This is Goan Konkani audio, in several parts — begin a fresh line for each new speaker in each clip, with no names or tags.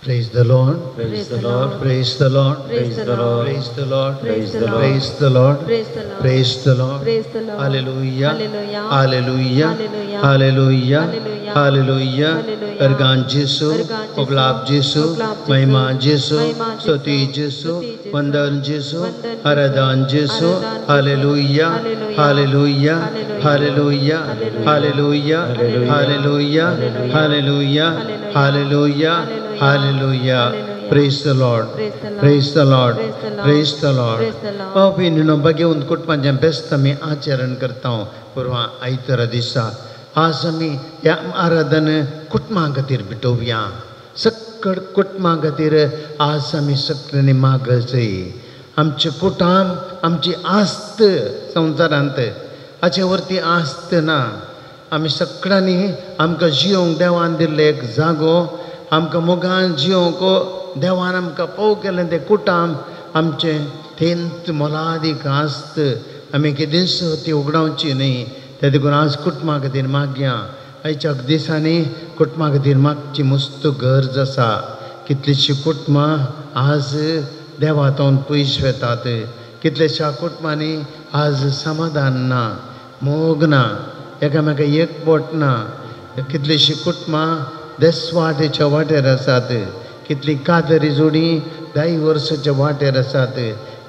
Praise the Lord.
Praise the Lord.
Praise the Lord.
Praise the Lord.
Praise the Lord.
Praise the Lord.
Praise the Lord.
Praise the Lord.
Praise the Lord.
Praise the Lord.
Hallelujah.
Hallelujah.
Hallelujah.
Hallelujah.
Hallelujah.
Hallelujah.
Hallelujah.
Hallelujah.
Argan Jesu,
Argan Jesu,
Oglab Jesu,
Oglab Jesu,
Mahima Jesu,
Mahima Jesu,
Stuti Jesu,
Stuti Jesu,
Vandan Jesu,
Vandan Jesu,
Aradan Jesu,
Aradan Jesu,
Hallelujah.
Hallelujah.
Hallelujah.
Hallelujah.
Hallelujah.
Hallelujah.
Hallelujah.
Hallelujah.
Hallelujah.
Hallelujah.
Hallelujah.
Hallelujah.
Hallelujah.
Hallelujah.
Praise the Lord.
Praise the Lord.
Praise the Lord.
Praise the Lord.
Praise the Lord.
Praise the Lord.
भाव भयिनीनो भगेवन कुटुंबाचें बेस्त आमी आचरण करता पुर्वा आयतारा दिसा आज आमी ह्या आराधन कुटुंबा खातीर भेटोवया. सक्कड कुटुंबा खातीर आज आमी सगळ्यांनी मागचय. आमचें कुटुंब आमची आस्त संवसारांत, हाचे वरती आस्त ना. आमी सगळ्यांनी आमकां जियोंक देवान दिल्लें एक जागो, आमकां मोगान जियोंक देवान आमकां पोव केलें तें कुटुंब आमचें तेंच मोलादीक आस्त. आमी केदींच ती उगडावची न्हय. ते देखून आज कुटुंबा खातीर मागया. आयच्या दिसांनी कुटुंबा खातीर मागची मस्त गरज आसा. कितलींशीं कुटुंबां आज देवातून पयस वेतात. कितल्याश्या कुटुंबांनी आज समाधान ना, मोग ना, एकामेका एकवट ना. कितलींशीं कुटुंबां देसवाटेच्या वाटेर आसात. कितलीं कादरी जोडी 10 वर्साच्या वाटेर आसात.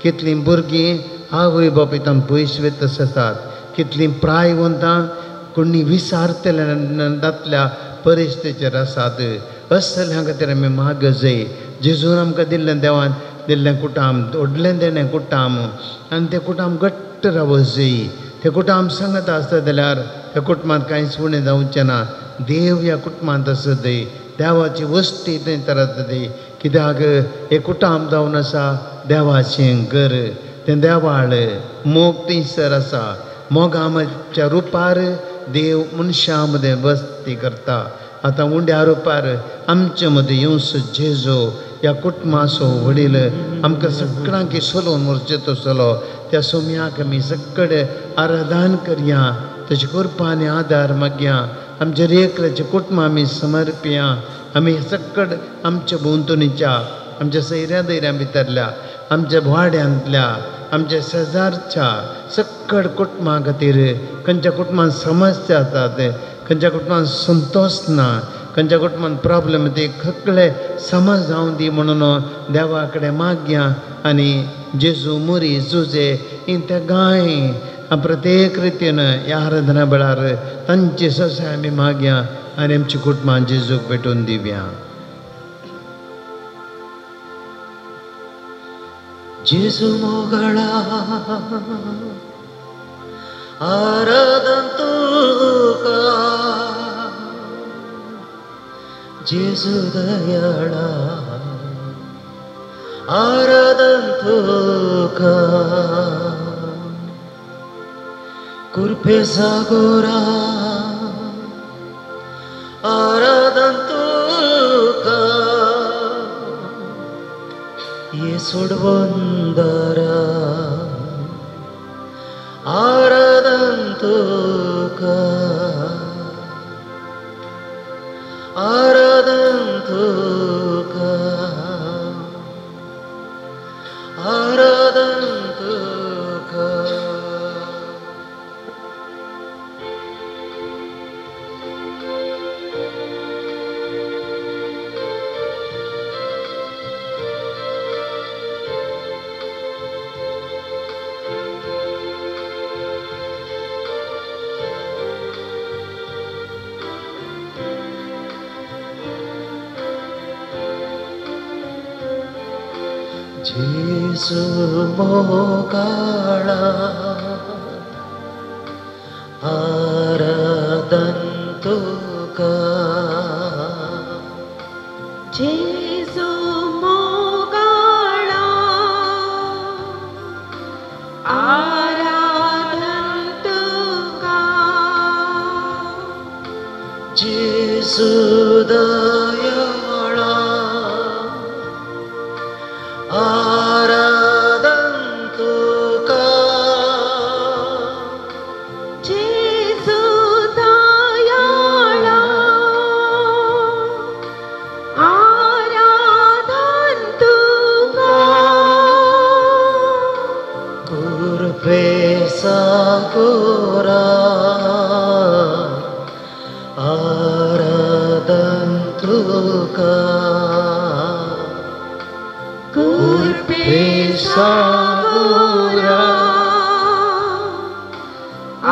कितलीं भुरगीं आवय बापायतान पयस वयत आसात. कितलीं प्रायवंतां कोणी विसारतल्या जातल्या परिस्थितीचेर आसात. असल्या खातीर आमी मागजय. जेजून आमकां दिल्लें देवान दिल्लें कुटाम, व्हडलें देणें कुटाम, आनी तें कुटाम घट्ट रावजय. तें कुटाम सांगत आसता जाल्यार त्या कुटुंबांत कांयच उणें जावचें ना. देव ह्या कुटुंबांत आसत, देवाची वस्ती थंय तर आसता. कित्याक हें कुटाम जावन आसा देवाचें घर, तें देवाळ मोग थंयसर आसा. मोगाच्या रुपार देव मनशां मदें वस्ती करता. आतां उंड्या रुपार आमचे मदें येवचो जेजू ह्या कुटुंबाचो वडील आमकां सगळ्यांक सोलोवन व्हरचें तसलो त्या सोम्याक आमी सगळे आराधन करया. ताचे कृपा आनी आदार मागया. आमच्या रेकल्याचें कुटुंब आमी समर्पया. आमी सगळ आमच्या भोंवतणीच्या, आमच्या सैऱ्या दैऱ्यां भितरल्या, आमच्या वाड्यांतल्या, आमच्या शेजारच्या सगळ कुटुंबा खातीर खंयच्या कुटुंबांत समस्या आसात, खंयच्या कुटुंबांत संतोश ना, खंयच्या कुटुंबांत प्रॉब्लम, ते सगळे समज जावं दी म्हणून देवा कडेन मागया. आनी जेजू मोरी जुजे ही त्या गाय प्रत्येक रितीन ह्या आराधना वेळार तांचे ससाय आमी मागया आनी आमची कुटुंबां जेजूक भेटून दिवया.
जेजू मोगळा आराधन तुका, जेजू दयाळा आराधन तुका, कुर्पे सागोरा आराधन तुका, ये सोडवंदरा आराधन तुका, आराधन तुका, आराधन तुका. जेजू मोगाळा आराधन तुका,
जेजू मोगाळा आराधन तुका,
जेजू दयाळा आराधन तुका,
जेजू दयाळा आराधन
आराधन तुका
कुर्पेसागोरा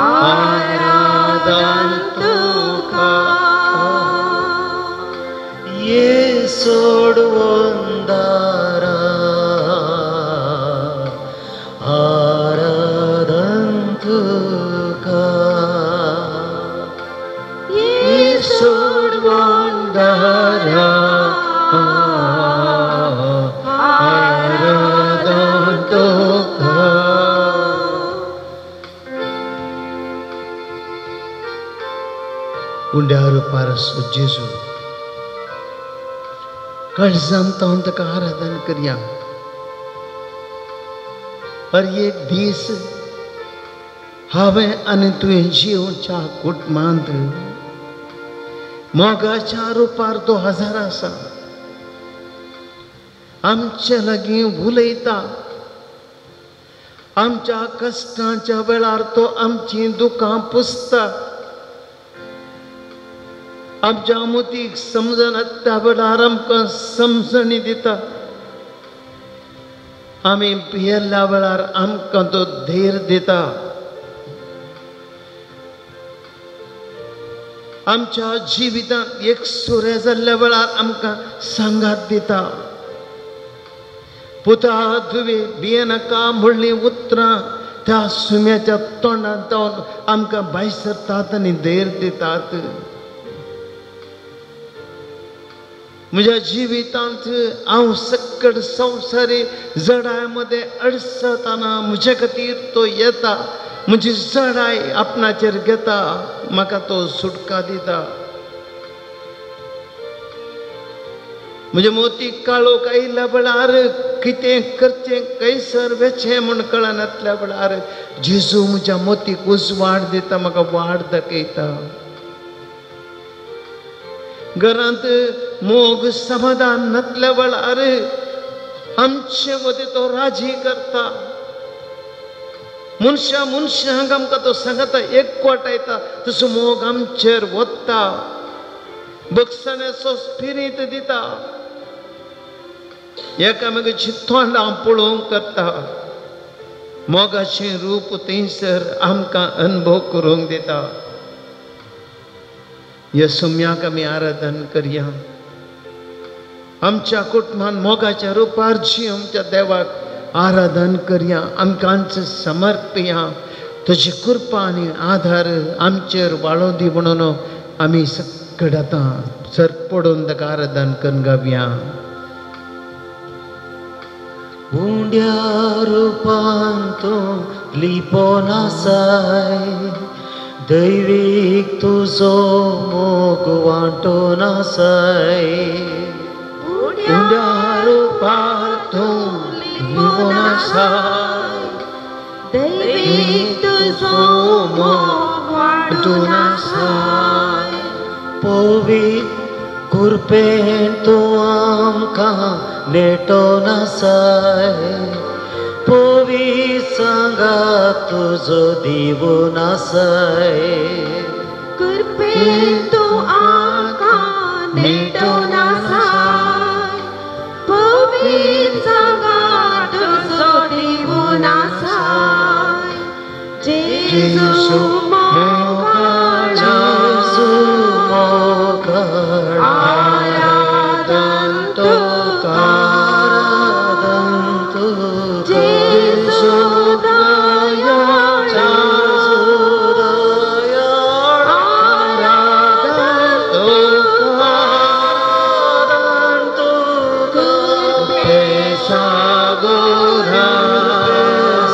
आराधन तुका
येसोडवंदारा आराधन तुका
येसोडवंदारा आराधन तुका. उंड्यार पारस जेजू काळजान तावन ताका आराधन करया. हर एक दीस हांवें आनी तुवें जिवच्या कुटुंबांत मोगाच्या रुपार तो हजार आसा. आमचे लागीं उलयता. आमच्या कश्टांच्या वेळार तो आमचीं दुकां पुसता. आमच्या मोतीक समजना त्या वेळार आमकां समजणी दिता. आमी भियेल्ल्या वेळार आमकां तो धीर दिता. आमच्या जिवितांत एक सुरे जाल्ल्या वेळार आमकां सांगात दिता. पुता तुवें भियेनाका म्हणलीं उतरां त्या सुम्याच्या तोंडांत जावन आमकां भायर सरतात आनी धैर्य दितात. म्हज्या जिवितांत हांव सकट संवसारी जडाय मदें अडसतना म्हजे खातीर तो येता. म्हजी जडाय आपणाचेर घेता. म्हाका तो सुटका दिता. म्हजे मोती काळोख आयिल्ल्या वेळार कितें करचें खंयसर वेचें म्हूण कळनातल्या वेळार जेजू म्हज्या मोतीक उजवाड दिता. म्हाका वाट दाखयता. घरांत मोग समाधान नातल्या वेळार आमचे मदें तो राजी करता. मनशां मनशांक आमकां तो सांगता एकवटायता. तसो मोग आमचेर वता. बक्षण्याचो स्पिरीत दिता. एकामेकाची तोंडां पळोवंक करता. मोगाचें रूप थंयसर आमकां अनुभव करूंक दिता. ह्या सुम्याक आमी आराधन करया. आमच्या कुटुंबान मोगाच्या रुपार जी आमच्या देवाक आराधन करया. आमकांच समर्पया. तुजी कृपा आनी आधार आमचेर वाळोव दी म्हणून आमी सकट आतां सर पडून ताका आराधन करून गावया.
उंड्या रुपान तूं लिपोन आसाय दैवीक तुजो मोग वांटून आसाय.
उंड्या रुपार तूं लिपोन आसाय
दैवीक तुजो मोग वांटून आसाय.
पवित्र कृपेन तूं आमकां नेटोन आसाय. पवित्र सांगात तुजो दिवून आसाय.
कृपेन तूं आमकां नेटोन आसाय. पवित्र सांगात तुजो दिवून आसाय. जेजू मोगाळा
जेजू मोगाळा
आराधन तुका
आराधन तुका
जेजू दयाळा
जेजू दयाळा
आराधन तुका
आराधन तुका
कुर्पेसागोरा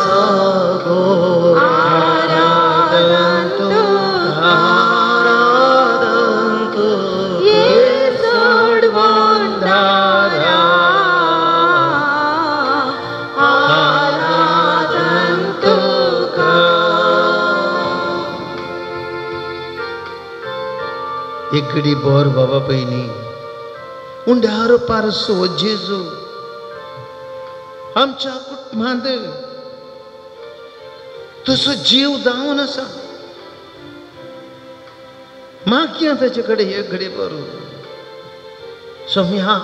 सागोरा
आराधन तुका
आराधन तुका
येसोडवंदारा आराधन तुका.
एकडे बोर बाबा पयलीं उंड्यार पारसो जेजू आमच्या कुटुंबांत तुजो जीव जावन आसा. मागया ताचे कडेन एक घडी बरो सोम्या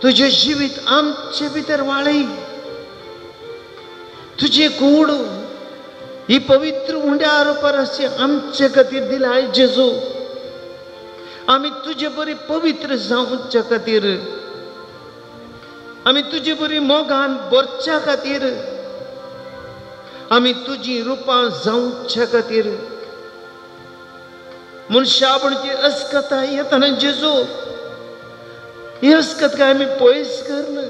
तुजें जिवीत आमचे भितर वाळय तुजें कूड ही पवित्र उंड्या परस आमचे खातीर दिलाय जेजू आमी तुजे बरी पवित्र जावच्या खातीर आमी तुजे बरी मोगान भरच्या खातीर आमी तुजी रुपां जावच्या खातीर मनशापणची अस्कताय येतना जेजू ही अस्कत काय आमी पयस करना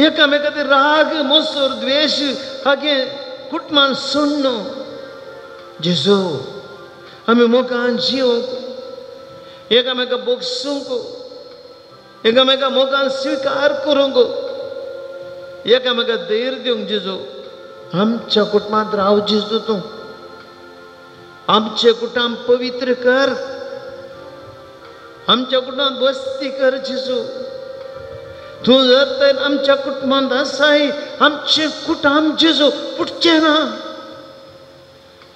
एकामेकाचे राग मोसोर द्वेश हागे कुटुंबान सोडनो जेजू आमी मोगान जिवंक एकामेका बोगसूंक एकामेका मोगान स्विकार करूंक एकामेका धैर्य दिवंक जेजू आमच्या कुटुंबांत राव जेजू तूं आमचे कुटुंब पवित्र कर आमच्या कुटुंबांत वस्ती कर जेजू तूं जर तर आमच्या कुटुंबांत आसाय आमचें कुटुंब जेजू फुटचें ना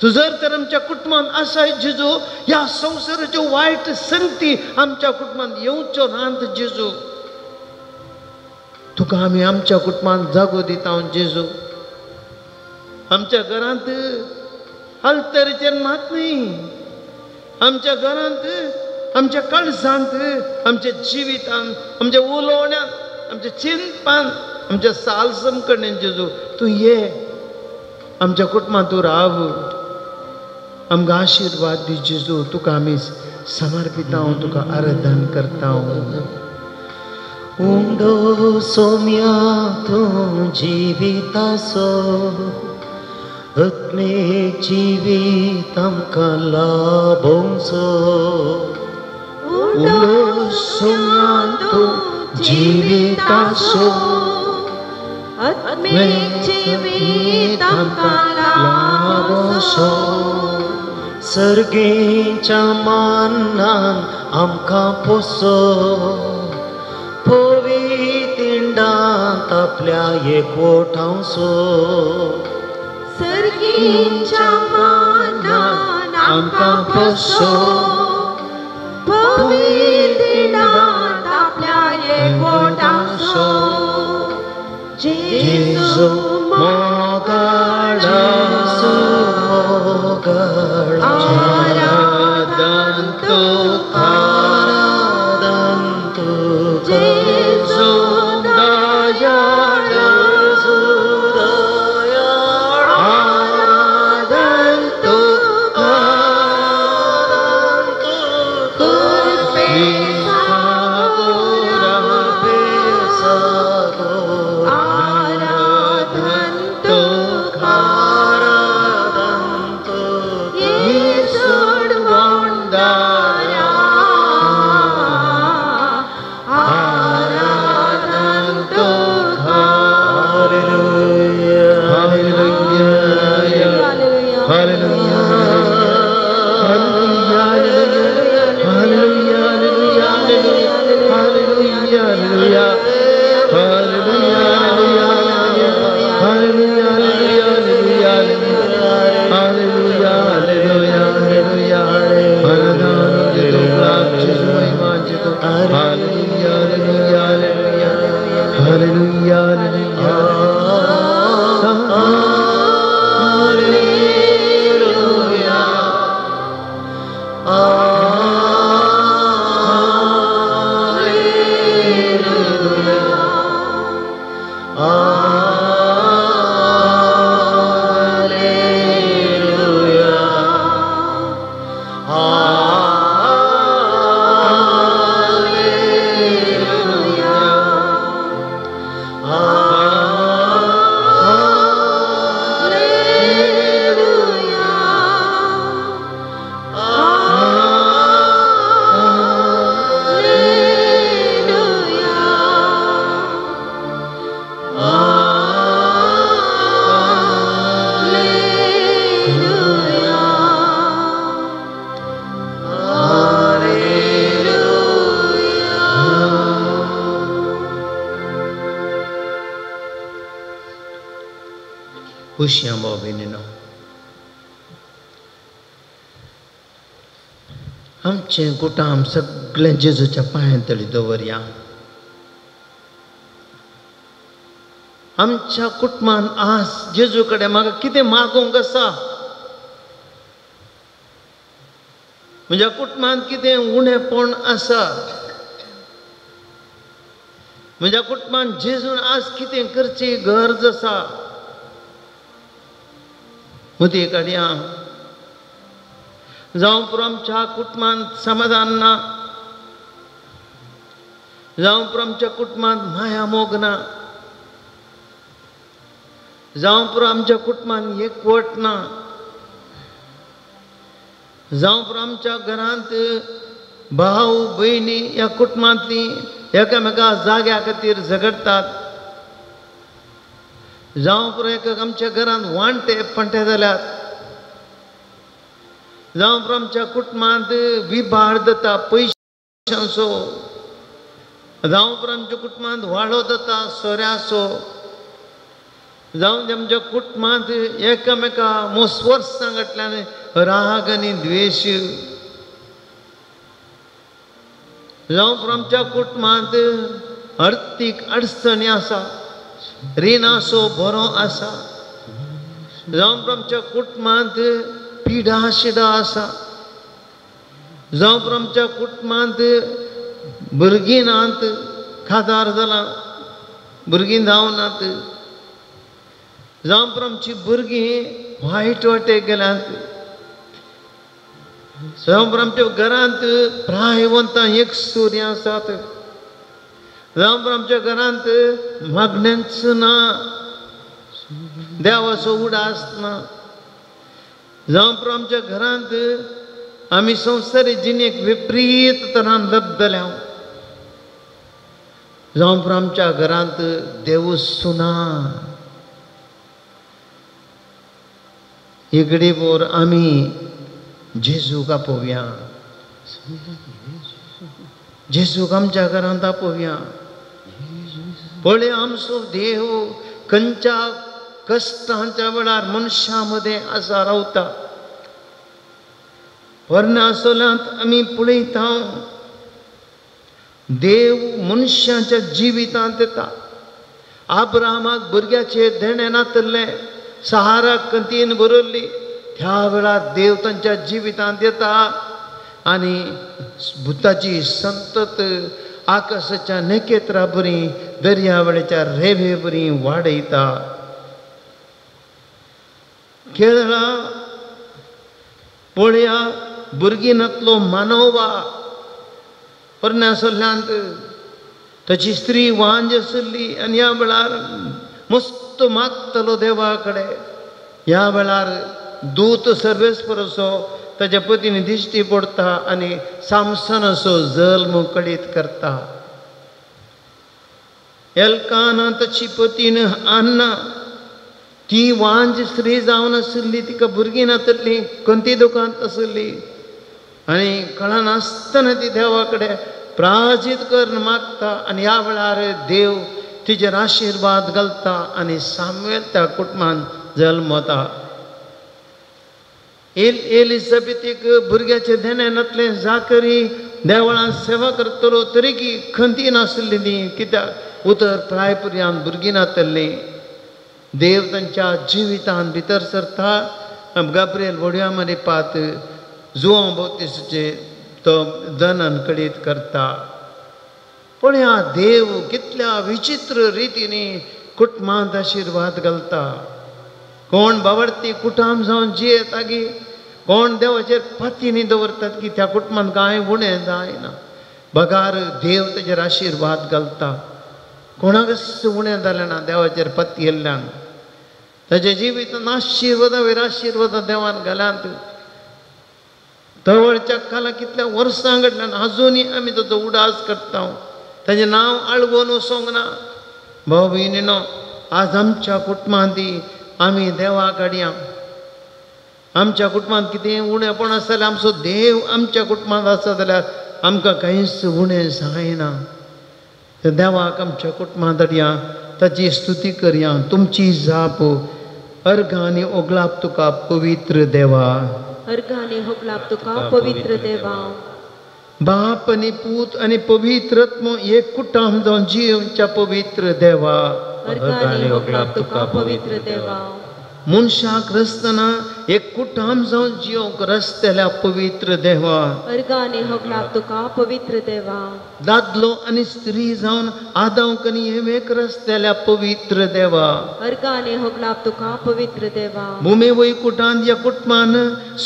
तूं जर तर आमच्या कुटुंबांत आसाय जेजू ह्या संवसाराच्यो वायट संगती आमच्या कुटुंबांत येवच्यो नात जेजू तुका आमी आमच्या कुटुंबांत जागो दिता जेजू आमच्या घरांत आल्तरीचेर मात न्ही आमच्या घरांत आमच्या काळजांत आमच्या जिवितांत आमच्या उलोवण्यांत आमच्या चिंतपांत आमच्या सालसम कडेन जेजू तूं ये आमच्या कुटुंबांत तूं राव आमकां आशिर्वाद दी जेजू तुका आमी समर्पिता तुका आराधन करता.
उंडो सोम्या तूं जिविताचो आत्मीक जिवीत आमकां लाभोवचो
उंडो सोम्या तूं जिविताचो आत्मीक जिवीत आमकां लाभोवचो
सर्गेच्या मानान आमकां पोसो पवितिंडांत आपल्या एकवटांचो
सर्गेच्या मानान आमकां पोसो पवितिंडांत आपल्या एकवटांचो जेजू
मोगाळा
मोगाळा
आराधन तुका
आराधन तुका
जेजू
दयाळ
जेजू दयाळ
आराधन तुका
आराधन तुका
आराधन तुका
आराधन तुका
येसुडवंदारा आराधन तुका.
Hallelujah.
Hallelujah.
Hallelujah.
Hallelujah. Hallelujah. Hallelujah. Hallelujah. Hallelujah. Hallelujah. Hallelujah. Hallelujah. Hallelujah. Hallelujah. Hallelujah.
Hallelujah. Hallelujah. Hallelujah.
खुशियां भाव भयणीनो, आमचें कुटाम सगळें जेजूच्या पांयां तळी दवरया. आमच्या कुटुंबान आज जेजू कडेन म्हाका कितें मागूंक आसा, म्हज्या कुटुंबांत कितें उणेपण आसा, म्हज्या कुटुंबान जेजून आज कितें करची गरज आसा, मुदी काडया. जावं पुरो आमच्या कुटुंबांत समाधान ना, जावं पुरो आमच्या कुटुंबांत माया मोग ना, जावं पुरो आमच्या कुटुंबांत एकवट ना, जावं पुरो आमच्या घरांत भाव भयणी ह्या कुटुंबांतलीं एकामेका जाग्या खातीर झगडटात, जावं पुरो एक आमच्या घरांत वांटे पंटे जाल्यात, जावं पुरो आमच्या कुटुंबांत विभार जाता पयशांचो, जावं पुरो आमच्या कुटुंबांत वाडो जाता सोऱ्याचो, जावं आमच्या कुटुंबांत एकामेका मोस वर्सां घातल्यान राग आनी द्वेश, जावं पुरो आमच्या कुटुंबांत अर्थीक अडचणी आसा, रिणाचो बरो आसा, जावं पुरो आमच्या कुटुंबांत पिडा शिडा आसा, जावं पुरो आमच्या कुटुंबांत भुरगीं नात, खादार जालां, भुरगीं जावनात, जावं पुरो आमची भुरगीं वायट वाटेक गेल्यांत, जावं पुरो आमच्या घरांत प्रायवंतां एक सुर्या आसात, जावं पुरो आमच्या घरांत मागण्यांच ना, देवाचो उडास ना, जावं पुरो आमच्या घरांत आमी संवसारी जिणेक विपरीत तरान लब्धल्या, जावं पुरो आमच्या घरांत देवूच ना. इगडी बोर आमी जेजूक आपोवया, जेजूक आमच्या घरांत आपोवया. पळय आमचो देव खंयच्या कश्टांच्या वेळार मनशां मदें आसा रावता. पोरण्या सोल्यांत आमी पळयता देव मनशाच्या जिवितांत येता. आब्रामाक भुरग्याचें देणें नातल्लें, सहाराक कंतीन भरल्ली, त्या वेळार देव तांच्या जिवितांत येता आनी भुताची संतत आकाशाच्या नखेत्रा बरी दर्या वेळेच्या रेवे बरी वाडयता. केरळा पळया भुरगीं नातलो मानोवा पोरण्या सोल्यांत ताची स्त्री वांज आसली आनी ह्या वेळार मस्त मागतलो देवा कडेन. ह्या वेळार दूत सर्वेस्पराचो ताच्या पतीन दिश्टी पडटा आनी सामसनाचो जल्म कळीत करता. एल्काना ताची पतीन आन्ना ती वांज स्त्री जावन आशिल्ली, तिका भुरगीं नातल्ली, खंती दुकांत आशिल्ली आनी कळनासतना ती देवा कडेन प्राजीत करून मागता आनी ह्या वेळार देव तिचेर आशिर्वाद घालता आनी सामुएल त्या कुटुंबान जल्मता. एलिझाबेथीक भुरग्याचें देणें नातलें, जाकरी देवळांत सेवा करतलो तरी की खंती नासली ती, कित्याक उतर प्राय पर्यंत भुरगीं नातल्लीं. देव तांच्या जिवितांत भितर सरता. गाब्रियल व्हडव्या मरे पात जुवांव बाप्तिस्ताचें तो जनन कळीत करता. पूण ह्या देव कितल्या विचित्र रितीनी कुटुंबांत आशिर्वाद घालता. कोण बावडती कुटाम जावन जियेता की, कोण देवाचेर पातीनी दवरतात की त्या कुटुंबांत कांय उणें जायना, बगार देव ताचेर आशिर्वाद घालता. कोणाकच उणें जालें ना देवाचेर पत्ती येल्ल्यान. ताच्या जिवितांत आशिर्वादां वयर आशिर्वादां देवान घाल्यांत. तवळच्या काला कितल्या वर्सां घडल्यान आजुनूय आमी ताचो उडास करता, ताचें नांव आळवून वचोंक ना. भाव भयणीनो, आज आमच्या कुटुंबांत आमी देवा काडया. आमच्या कुटुंबांत कितें उणेपण आसा जाल्यार आमचो देव आमच्या कुटुंबांत आसा जाल्यार आमकां कांयच उणें जायना. देवाक आमच्या कुटुंबांत हाडया, ताची स्तुती करया. तुमची जाप अर्घां आनी ओगलाप तुका पवित्र देवा,
अर्घां आनी होगलाप तुका पवित्र देवा.
बाप आनी पूत आनी पवित्र आत्मो एक कुटाम जावन जियोवच्या पवित्र देवा.
अर्गां होगलाप तुका पवित्र देवा.
मनशाक रचतना एक कुटाम जावन जियोवंक रचतल्या पवित्र देवा.
अर्गां होगलाप तुका पवित्र देवा.
दादलो आनी स्त्री जावन आदांक आनी हेवेक रचतल्या पवित्र देवा.
अर्गां होगलाप तुका पवित्र देवा.
भुमे वैकुटान ह्या कुटुंबान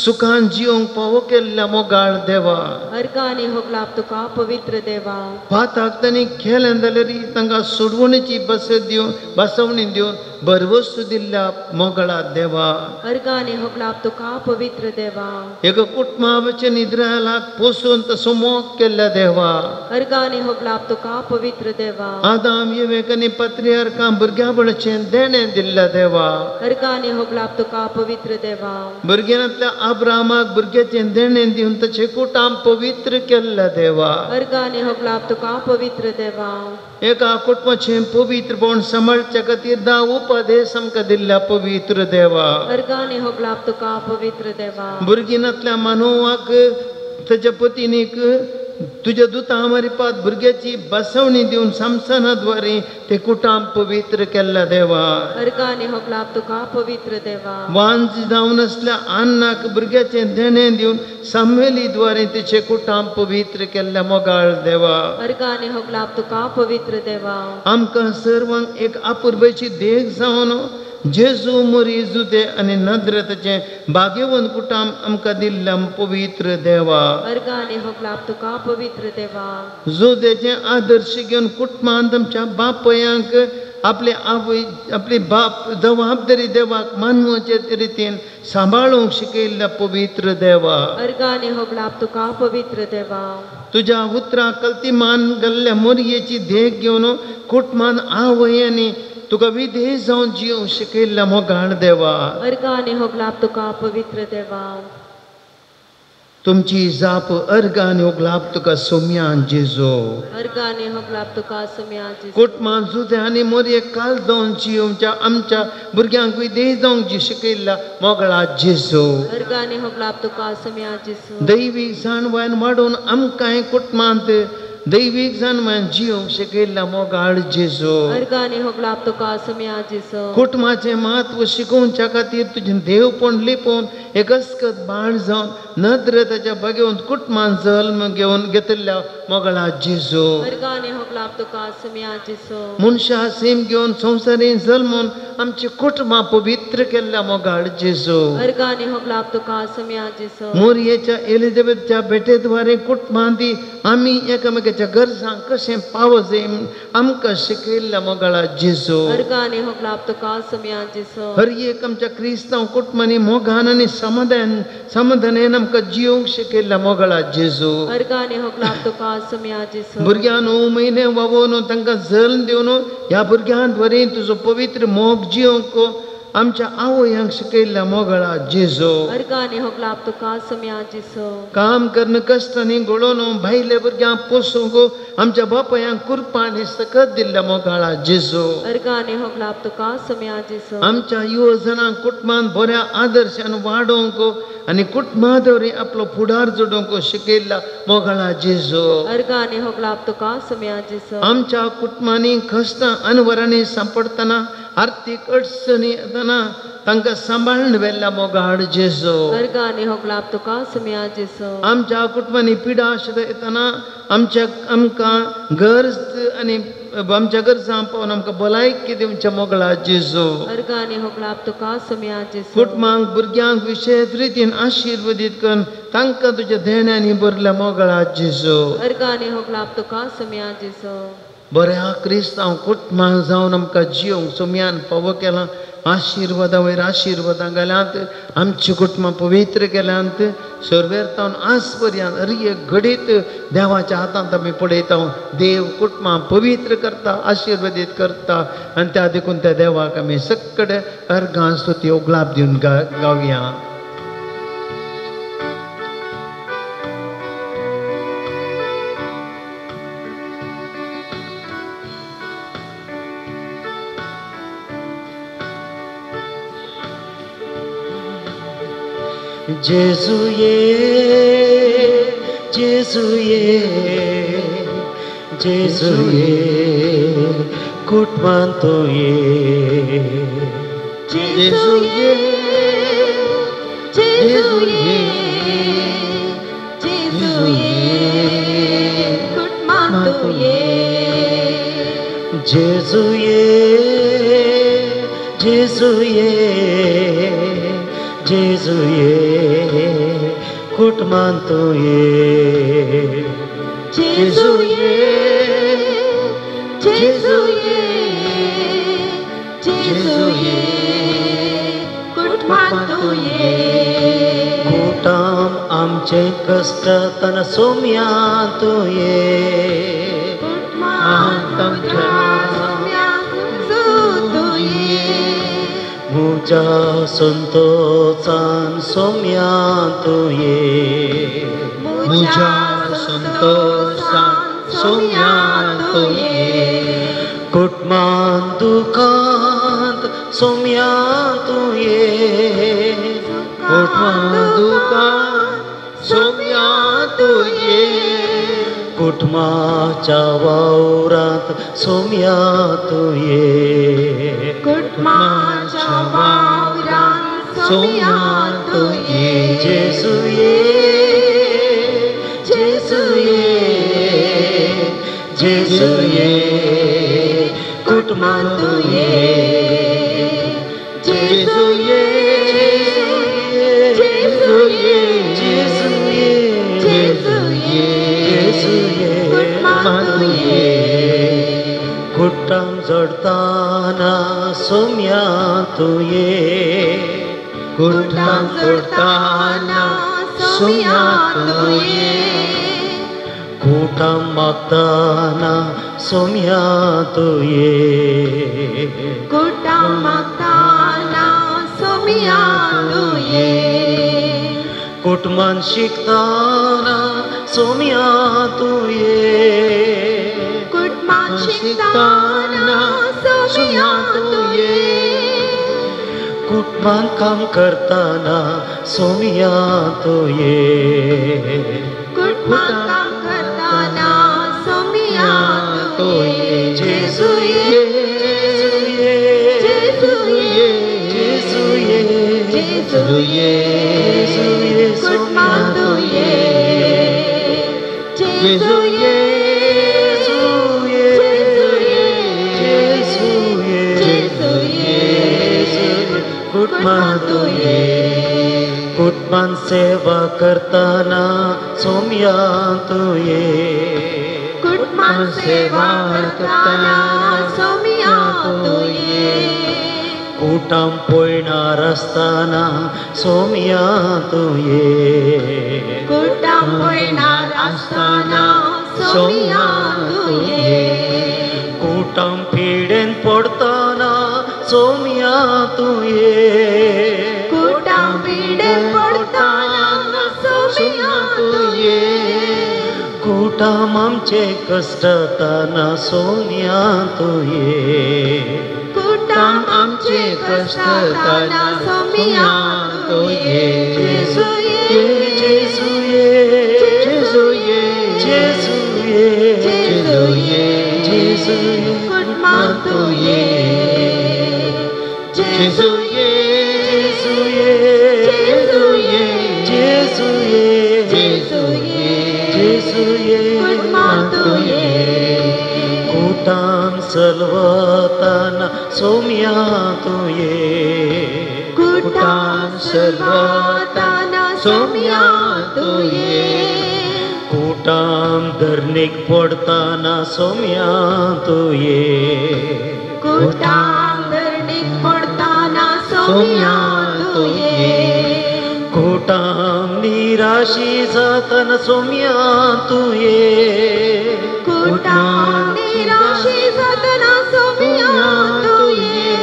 सुखान जियोवंक फावो केल्ल्या मोगाळ देवा.
अर्गां होगलाप तुका पवित्र देवा.
पाताक तांणी केलें जाल्यार तांकां सोडवणेची बसत दिवन बसवणी दिवन भरवस्तू दिल्ल्या मोगळा देवा.
अर्गां होगलाप तुका पवित्र देवा.
एका कुटुंबाचे निद्रालाक पोसून तसो मोग केल्ल्या देवा.
अर्गां होगलाप तुका पवित्र देवा.
आदाम येवेक आनी पत्रियार्कां भुरग्याबळचें देणें दिल्ल्या देवा.
अर्गां होगलाप तुका पवित्र देवा.
भुरग्यांतल्या आब्रामाक भुरग्याचें देणें दिवन तशें कुटाम पवित्र केल्ल्या देवा.
अर्गां होगलाप तुका पवित्र देवा.
एका कुटुंबाचें पवित्रपण सांबाळच्या खातीर धा उपदेश आमकां दिल्ल्या पवित्र देवा.
अर्गां होगलाप तुका पवित्र देवा.
भुरगीनांतल्या मानवाक ताच्या पतीनीक तुज्या दुता मारिपात भुरग्याची बसवणी दिवन समसना द्वारे ते कुटाम पवित्र केल्ल्या देवा.
अर्गां होगलाप तुका पवित्र देवा.
वांज जावन आसल्या अन्नाक भुरग्याचें देणें दिवन सामेली द्वारे तिचे कुटाम पवित्र केल्ल्या मोगाळ देवा.
अर्गां होगलाप तुका पवित्र देवा.
आमकां सर्वांक एक अपुरबायेची देख जावन जेजू मोरी जुदे आनी नजरेताचें भाग्यवंत कुटाम आमकां दिल्ल्या पवित्र देवा.
अर्गां होगलाप तुका पवित्र देवा.
जुदेचें आदर्श घेवन कुटुंबांत आमच्या बापयांक आपले आवय आपली बाप जबाबदारी देवाक मानवाचे रितीन सांबाळूंक शिकयल्ल्या पवित्र देवा.
अर्गां होगलाप तुका पवित्र देवा.
तुज्या उतरां कल्ती मान घाल्ल्या मोरयेची देख घेवन कुटुंबान आवय आनी तुका विधेय जावन जियोवंक शिकयल्ल्या मोगाळ देवा.
अर्गां होगलाप तुका पवित्र देवा.
तुमची जाप अर्गां होगलाप तुका सोम्यान जेजू.
अर्गां होगलाप तुका सोम्यान जेजू.
कुटुंबान जुदे आनी मोरये काल जावन जियोवच्या आमच्या भुरग्यांक विधेय जावंक जी शिकयल्ल्या मोगळा जेजू.
अर्गां होगलाप तुका सोम्यान जेजू.
दैवीक जाणवायन वाडोवन आमकांय कुटुंबांत दैवीक जाणवायन जियोवंक शिकयल्ल्या मोगाळ जेजू.
अर्गां होगलाप तुका सोम्यान जेजू.
कुटुंबाचें म्हत्व शिकोवच्या खातीर तुजें देवपण लिपोवन एक अस्कत बाळ जावन नजरेताच्या भाग्यवंत कुटुंबान जल्म घेवन घेतिल्ल्या मोगळा जेजू.
अर्गां होगलाप तुका सोम्यान जेजू.
मनशा सेम घेवन संवसारीन जल्मून आमची कुटुंबां पवित्र केल्ल्या मोगाळ जेजू.
अर्गां होगलाप तुका सोम्यान जेजू.
मोरयेच्या एलिझाबेथच्या भेटेद्वारे कुटुंबांती आमी एकामेकाच्या गरजांक कशें पावोवचें आमकां शिकयल्ल्या मोगाळा जेजू.
अर्गां होगलाप तुका सोम्यान जेजू.
हर एक आमच्या क्रिस्तांव कुटुंबांनी मोगान आनी समाधान समाधानेन आमकां जियोवंक शिकयल्ल्या मोगाळा जेजू.
अर्गां होगलाप तुका सोम्यान जेजू.
भुरग्यां 9 म्हयने वावोवन तांकां जल्म दिवन ह्या भुरग्यां द्वारे तुजो पवित्र मोग जियोवंक आमच्या आवयांक शिकयल्ल्या मोगळा जेजू.
अर्गां होगलाप तुका सोम्यान जेजू.
काम करून कश्टांनी घडोवन भायल्या भुरग्यांक पोसूंक आमच्या बापायांक कुरपांनी सकत दिल्ल्या मोगाळा जेजू.
अर्गां होगलाप तुका सोम्यान जेजू.
आमच्या युवजनांक कुटुंबान बऱ्या आदर्शान वाडोवंक आनी कुटुंबा द्वारे आपलो फुडार जोडोवंक शिकयल्ल्या मोगाळा जेजू.
अर्गां होगलाप तुका सोम्यान जेजू.
आमच्या कुटुंबांनी कश्टां अनवरांनी सांपडटना आर्थीक अडचणी येतना तांकां सांबाळून व्हेल्ल्या मोगाळ जेजू.
अर्गां होगलाप तुका सोम्यान जेजू.
आमच्या कुटुंबांनी पिडा येतना आमच्या आमकां गरज आनी आमच्या गरजां पावन आमकां भलायकी दिवच्या मोगळा जेजू.
अर्गां होगलाप तुका सोम्यान जेजू.
कुटुंबांक भुरग्यांक विशेश रितीन आशिर्वादीत करून तांकां तुज्या देण्यांनी भरल्या मोगळा जेजू.
अर्गां होगलाप तुका सोम्यान जेजू.
बऱ्या क्रिस्तांव कुटुंबां जावन आमकां जियोवंक सोम्यान फावो केलां. आशिर्वादां वयर आशिर्वादां घाल्यांत आमची कुटुंबां पवित्र केल्यांत. सर्वेर आज पर्यंत हर एक घडीत देवाच्या हातांत आमी पळयता. देव कुटुंबां पवित्र करता, आशिर्वादीत करता आनी त्या देखून त्या देवाक आमी सगळे अर्गां स्तुती उगलाप दिवन गावया.
जेजू ये, जेजूये जेजूये कुटुंबांत तूं ये
जेजूये जेजूये जेजूये कुटुंबांत तूं ये
जेजूये जेजूये जेजूये कुटुंबांत तूं ये
जेजूये जेजूये जेजूये कुटुंबांत तूं ये
कुटाम आमचे कश्ट तन सोम्या तूं ये
कुटुंबांत आमच्या सोम्या तूं ये
मुजा संतोषान सोम्या तूं ये
मुजा संतोषान सोम्या तूं ये
कुटुंबांत दुखांत सोम्या तूं ये
कुटुंबांत दुखांत सोम्या तूं ये
कुटुंबाच्या वावरांत सोम्या तूं ये
कुटुंबाच्या वावरांत सोम्या तूं ये
जेजूये जेजूये जेजूये कुटुंबांत तूं ये
जेजूये जेजूये
जेजूये
जेजूये
जेजूये
कुटुंबांत तूं ये
कुटां जोडताना सोम्या तूं ये
कुटां जोडताना सोम्या तूं ये
कुटां मागताना सोम्या तूं ये
कुटां मागताना सोम्या तूं ये
कुटुंबान शिकताना सोम्या तूं ये
कुटुंबान शिकताना सोम्या तूं ये
कुटुंबान काम करताना सोम्या तूं ये
कुटुंबान काम करताना सोम्या तूं ये
जेजूये
जेजूये
जेजूये
जेजूये
जेजूये
कुटुंबान तूं ये जेजूये
जेजूये
जेजूये
कुटुंबान तूं ये कुटुंबान सेवा करताना सोम्या तूं ये
कुटुंबान सेवा करताना सोम्या तूं ये
कुटां पळणार आसतना सोम्या तूं ये
कुटां पळणार आसतना सोम्या तूं ये
कुटां पिडेन पडताना सोम्या तूं ये
कुटां पिडेन पडताना सोम्या तूं ये
कुटां आमचे कश्टताना सोम्या तूं ये
कुटां आमचे कश्टताना सोम्या तूं ये जेजूये
जेजूये
जेजूये
जेजूये
जेजूये
जेजूये
कुटुंबान तूं ये
जेजूये
जेजूये
जेजूये
जेजूये
जेजूये
जेजूये
कुटुंबान तूं ये
कुटां सलवताना सोम्या तूं ये
कुटां सलवताना सोम्या तूं ये
कुटां धरणीक पडताना सोम्या तूं ये
कुटां धरणीक पडताना सोम्या तूं ये
कुटां निराशी जाताना सोम्या तूं ये
कुटां निराशी जाताना सोम्या तूं ये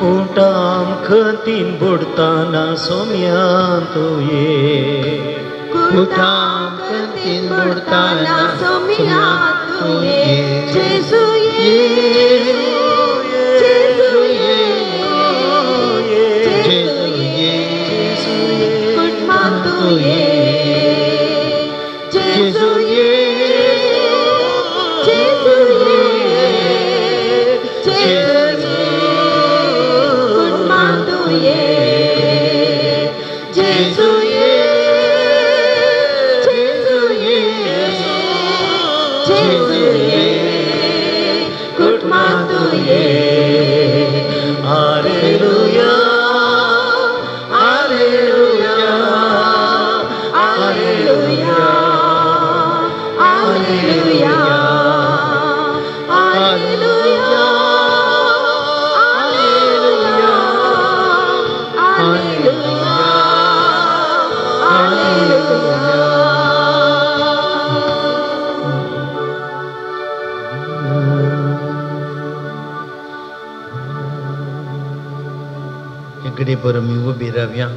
कुटां खंतीन बुडताना सोम्या तूं ये
कुटां खंतीन बुडताना सोम्या तूं ये जेजूये जेजूये जेजूये कुटुंबान तूं ये
घडीभर आमी उबी रावया.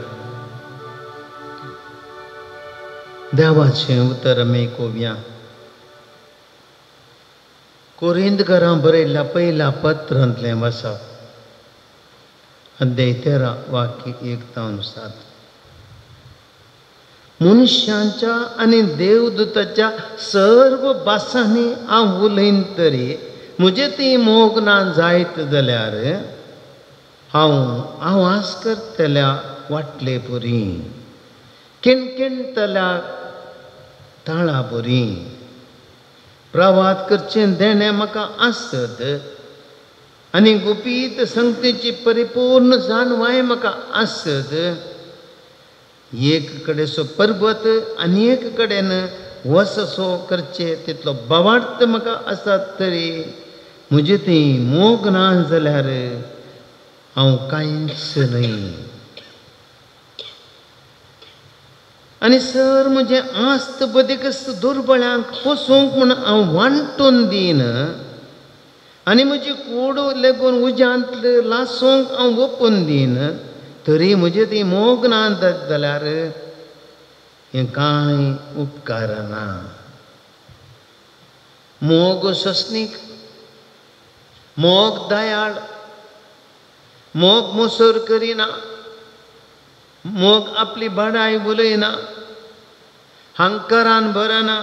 देवाचें उतर आमी आयकुया. कोरिंदकारां बरयल्ल्या पयल्या पत्रांतलें वाचप, अध्याय 13 वाक्य 1 ते 7. मनशांच्या आनी देवदूताच्या सर्व भासांनी हांव उलयन तरी म्हजे ती मोग ना जायत जाल्यार हांव आवाज करतल्या वाटले पुरी, किणकिणतल्या ताळा पुरी, प्रवाद करचें देणें म्हाका आसत आनी गुपीत संगतीची परिपूर्ण जाणवाय म्हाका आसत, एक कडेचो पर्वत आनी एक कडेन वससो करचे तितलो बवार्थ म्हाका आसत तरी म्हजे ती मोग ना जाल्यार हांव कांयच न्हय. आनी सर म्हजें आस्त बदीकच दुर्बळ्यांक पोसूंक म्हूण हांव वांटून दीन आनी म्हजी कूड लेगून उज्यांत लासूंक हांव ओपून दीन तरी म्हजें ती मोग ना जाल्यार हें कांय उपकारना. मोग सस्नीक, मोग दयाळ, मोग मोसर करिना, मोग आपली बडाय उलयना, हंकारान भरना,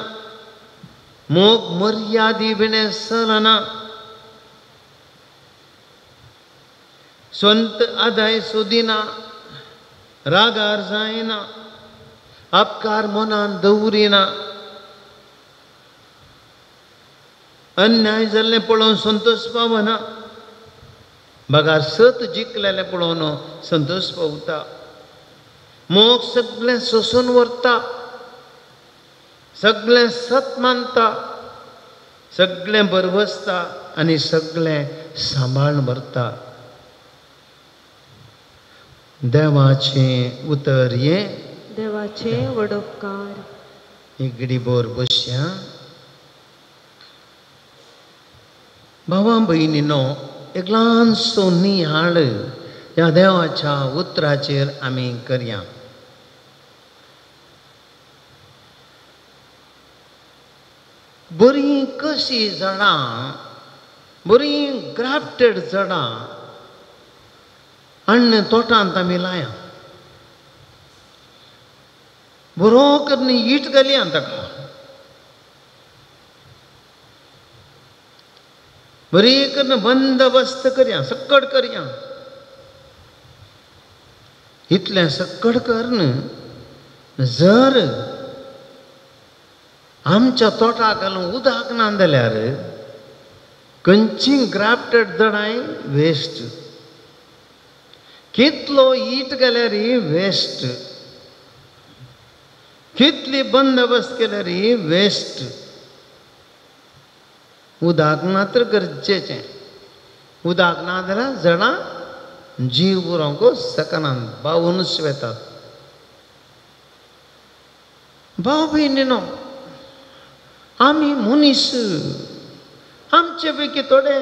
मोग मर्यादी विणें चलना, स्वंत आदाय सोदिना, रागार जायना, अपकार मनान दवरिना, अन्याय जाल्लें पळोवन संतोश पावना, बगार सत जिखलेलें पळोवन संतोश पावता, मोग सगळें सोसून व्हरता, सगळें सत मानता, सगळें बरवसता आनी सगळें सांबाळून व्हरता. देवाचें उतर हें
देवाचें वडोपकार.
एक घडीभर बसया. भावा भयणीनो, एक ल्हानसो निहाळ ह्या देवाच्या उतराचेर आमी करया. बरीं कशीं झाडां, बरीं ग्राफ्टेड झाडां हाडून तोटांत आमी लाया, बरो करून ईट घालया ताका, बरी करून बंदोबस्त करया, सक्कड करया. इतलें सक्कड करून जर आमच्या तोटाक घालून उदक ना जाल्यार खंयची ग्राफ्टेड झाडांय वेस्ट, कितलो ईट घाल्यार वेस्ट, कितली बंदोबस्त केल्यार वेस्ट. उदक मात्र गरजेचें. उदक ना जाल्यार झाडां जीव उरोंक शकना, बावूनच वेतात. भाव भयणीनो, आमी मनीस, आमचे पैकी थोडे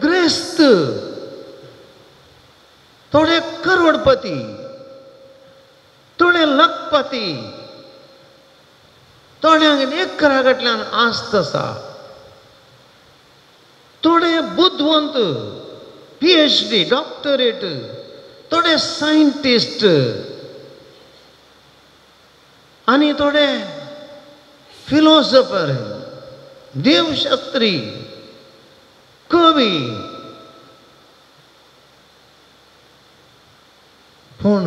ग्रेस्त, थोडे करोडपती, थोडे लखपती, थोड्यांक एकरा कडल्यान आस्त आसा, थोडे बुदवंत, PhD, डॉक्टरेट, थोडे सायंटिस्ट आनी थोडे फिलोसोफर, देवशास्त्री, कवी. पूण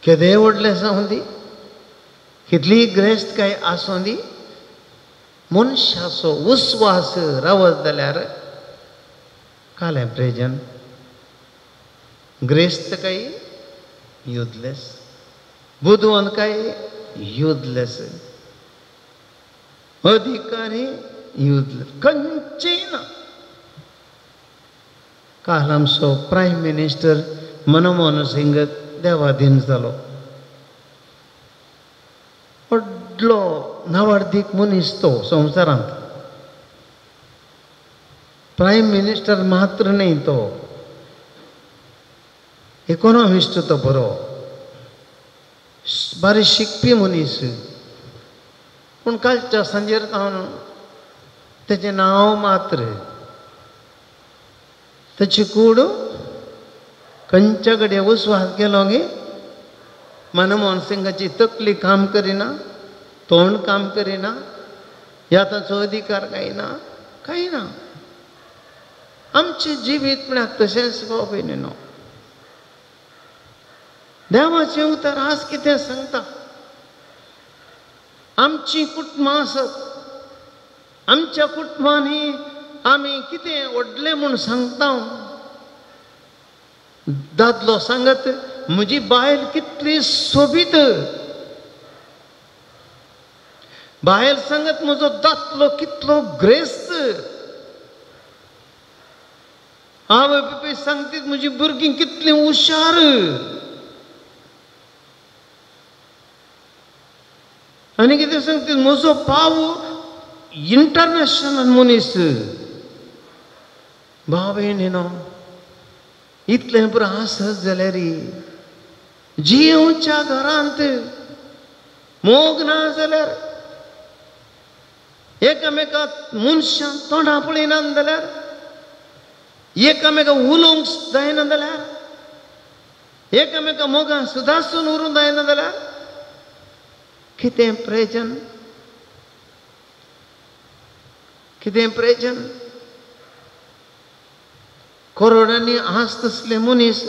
केदें व्हडलें जावं दी, कितली ग्रेस्त काय आसूं दी, मनशाचो उस्वास रावत जाल्यार कालें प्रेजन. ग्रेस्त काय युजलेस, बुदवंत काय युजलेस, अधिकारी युजलेस, खंयचेय ना. काल आमचो प्रायम मिनिस्टर मनमोहन सिंग देवाधीन जालो. व्हडलो नावार्दीक मनीस तो संवसारांत. प्रायम मिनिस्टर मात्र न्हय तो, इकॉनॉमिस्ट तो बरो, बारी शिकपी मनीस, पूण कालच्या सांजेर हांव तेजें नांव मात्र, ताची कूड खंयच्या कडेन उस्वास केलो गे मनमोहन सिंगाची तकली काम करिना, तोंड काम करिना, ह्या ताचो अधिकार कांय ना, कांय ना. आमचें जिवीत म्हळ्यार तशेंच भाव भयणीनो. देवाचें उतर आज कितें सांगता? आमचीं कुटुंबां आसत, आमच्या कुटुंबांनी आमी कितें व्हडलें म्हूण सांगता. दादलो सांगत म्हजी बायल कितली सोबीत, बायल सांगत म्हजो दादलो कितलो ग्रेस्त, आवय बापूय सांगतीत म्हजी भुरगीं कितलीं हुशार. आनी कितें सांगतीत म्हजो पाव इंटरनॅशनल मनीस. भाव भयणीनो, इतलें पुरो आसत जाल्यार जियेवच्या घरांत मोग ना जाल्यार, एकामेका मनशां तोंडां पळयना जाल्यार, एकामेका उलोवंक जायना जाल्यार, एकामेका मोगान सुदासून उरूंक जायना जाल्यार कितें प्रयोजन? कितें प्रयोजन? करोडांनी आस तसले मनीस,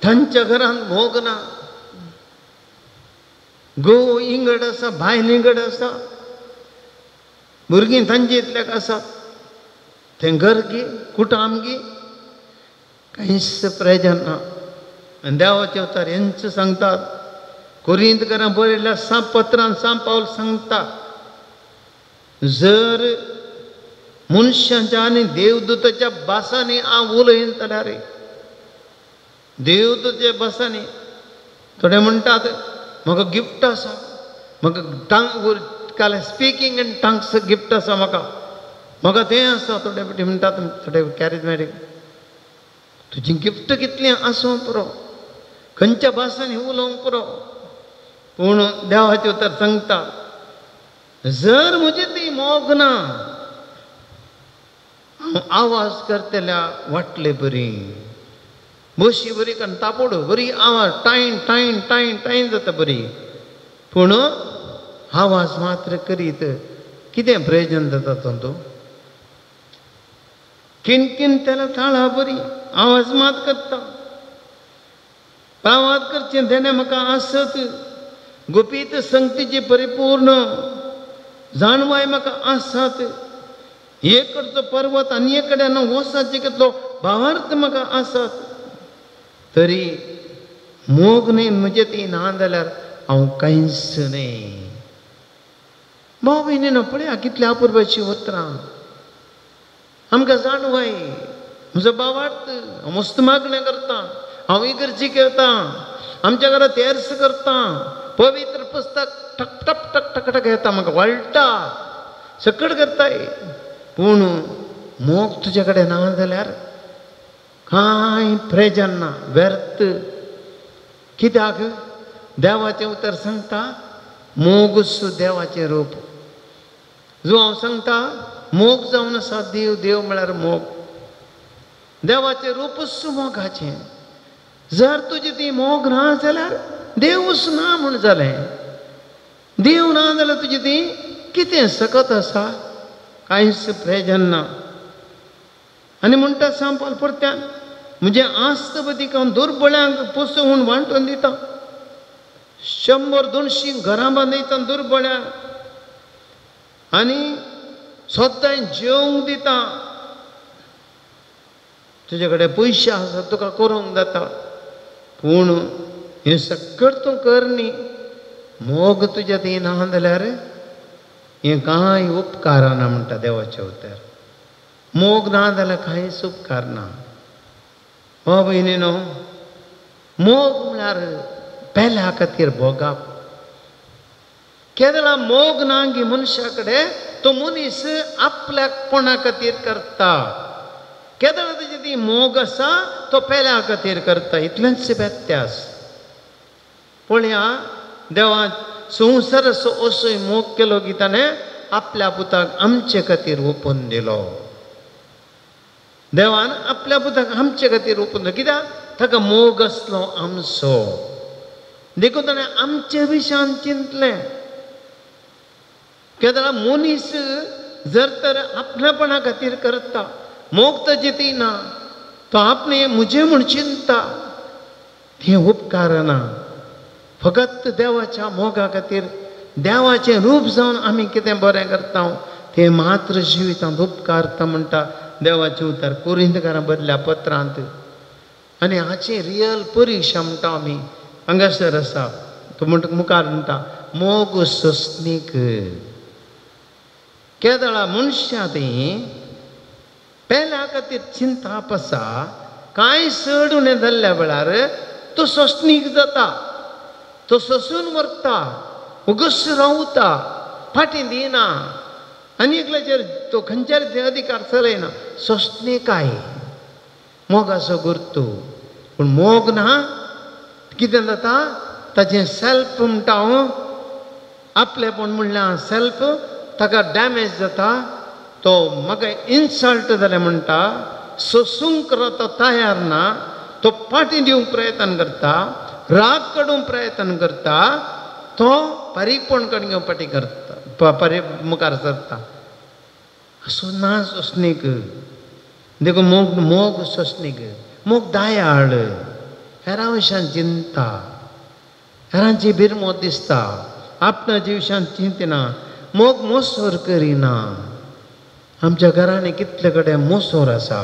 तांच्या घरांत मोग ना. घोव इंगड आसा, बायल इंगड आसा, भुरगीं तांचे इतल्याक आसा, तें घर गी कुटाम गी, कांयच प्रयोजन ना. आनी देवाचे अवतार हेंच सांगतात. कोरिंतकारां बरयल्ल्या 7 पत्रान 7 पावल सांगता, जर मनशाच्या आनी देवदूताच्या भासांनी हांव उलयन जाल्यार, देवदूताच्या भासांनी, थोडे म्हणटात म्हाका गिफ्ट आसा, म्हाका टांग काल स्पिकींग इन टंग्स गिफ्ट आसा, म्हाका म्हाका तें आसा. थोडे फावटी म्हणटात थोडे कॅरिजमॅटीक, तुजी गिफ्ट कितलीं आसूं पुरो, खंयच्या भासांनी उलोवंक पुरो, पूण देवाचें उतर सांगता जर म्हजी ती मोग ना, हांव आवाज करतल्या वाटले बरी, बशी बरी कारण तापोड बरी आवाज टायन टायन टायन टायन जाता बरी, पूण आवाज मात्र करीत कितें प्रयोजन जाता तातूंत? किनकिन त्याला ताळा बरी आवाज मात करता, आवाज करचें तेणें म्हाका आसत गुपीत संगतीची परिपूर्ण जाणवाय म्हाका आसात, एक कडचो पर्वत आनी एक कडेन वसाचे कितलो भावार्थ म्हाका आसात, तरी मोग न्हय म्हजें ती ना जाल्यार हांव कांयच न्हय. भाव भयणीनो, पळया कितल्या अपुरबायचीं उतरां आमकां जाणवाय. म्हजो भावार्थ, हांव मस्त मागणें करता, हांव इगर्जी घेता, आमच्या घरा तेर्स करता, पवित्र पुस्तक टक टक टक टक टक येता म्हाका वळटा, सकट करताय, पूण मोग तुजे कडेन ना जाल्यार कांय प्रयोजन ना, व्यर्थ. कित्याक? देवाचें उतर सांगता मोग देवाचें रूप. जो हांव सांगता मोग जावन आसा देव, देव म्हळ्यार मोग, देवाचें रूपच मोगाचें. जर तुजी ती मोग ना जाल्यार देवूच ना म्हूण जालें. देव ना जाल्यार तुजी ती कितें सकत आसा? कांयच प्रयोजन ना. आनी म्हणटा सांपाल परत्यान म्हजें आस्त बदीक हांव दुर्बळ्यांक पोसोवन वांटून दिता, 100-200 घरां बांदयता दुर्बळ्यांक, आनी सदांय जेवंक दिता. तुजे कडेन पयशे आसा तुका करूंक जाता, पूण हें सगळें तूं कर न्ही, मोग तुज्या ती ना जाल्यार हें कांय उपकारना म्हणटा देवाचें उतर. मोग ना जाल्यार कांयच उपकारना. हो भयणीनो, मोग म्हळ्यार पेल्या खातीर भोगप. केदळा मोग ना गी मनशा कडेन तो मनीस आपल्याक कोणा खातीर करता. केदळ तेजी ती मोग आसा तो पेल्या खातीर करता इतलेंच व्यत्यास. पळया देवा संवसाराचो असोय मोग केलो की ताणें आपल्या पुताक आमचे खातीर ओपून दिलो. देवान आपल्या पुताक आमचे खातीर ओपून दिलो कित्याक ताका मोग आसलो आमचो. देखून ताणें आमचे विशयान चिंतलें. केदळा मनीस जर तर आपल्यापणा खातीर करता मोग ताजी ती ना तो आपणे म्हजें म्हूण चिंतता तें उपकारना. फकत देवाच्या मोगा खातीर देवाचें रूप जावन आमी कितें बरें करता तें मात्र जिवितांत उपकारता म्हणटा देवाचें उतर कोरिंतकारां बरल्या पत्रांत. आनी हाची रियल परिक्षा म्हणटा आमी हांगासर आसा. तो म्हणटा मुखार म्हणटा मोग सोंसणीक. केदळा मनशां ती पेल्या खातीर चिंताप आसा कांय चड उणें जाल्ल्या वेळार तो सोंसणीक जाता तो सोंसून व्हरता उगस रावता फाटीं दिना आनी एकल्याचेर तो खंयच्यार ते अधिकार चलयना. सोंसणीकाय मोगाचो गुर्तू. पूण मोग ना कितें जाता ताचें सेल्फ म्हणटा हांव आपलेपण म्हणल्यार सेल्फ ताका डॅमेज जाता. तो म्हाका इन्सल्ट जालें म्हणटा सोसूंक तो तयार ना तो फाटीं दिवंक प्रयत्न करता राग काडूंक प्रयत्न करता तो बारीकपण काडून घेवन फाटीं करता पारी मुखार सरता. असो ना सोंसणीक. देखून मोग मोग सोंसणीक मोग दयाळ हेरां विशयान चिंता हेरांची भिरमोत दिसता आपणाच्या विशयान चिंतना. मोग मोसोर करिना. आमच्या घरांनी कितले कडेन मोसोर आसा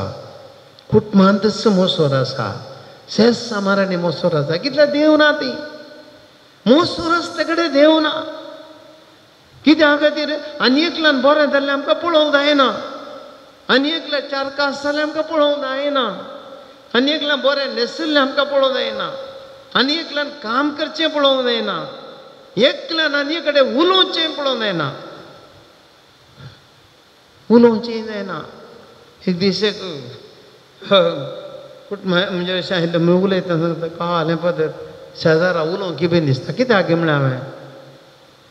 कुटुंबांतच मोसोर आसा शेज सामारांनी मोसोर आसा. कितले देव ना ती मोसोर आसले कडेन देव ना. कित्या खातीर आनी एकल्यान बरें जाल्लें आमकां पळोवंक जायना आनी एकल्या चार कास जालें आमकां पळोवंक जायना आनी एकल्यान बरें न्हेसिल्लें आमकां पळोवंक जायना आनी एकल्यान काम करचें पळोवंक जायना एकल्यान आनी कडेन उलोवचें पळोवंक जायना उलोवचें जायना. एक दीस एक म्हणजे अशें आयिल्लें उलयता कळ्ळें पदर शेजारा उलोवंक कितें दिसता कित्याक म्हणलें हांवें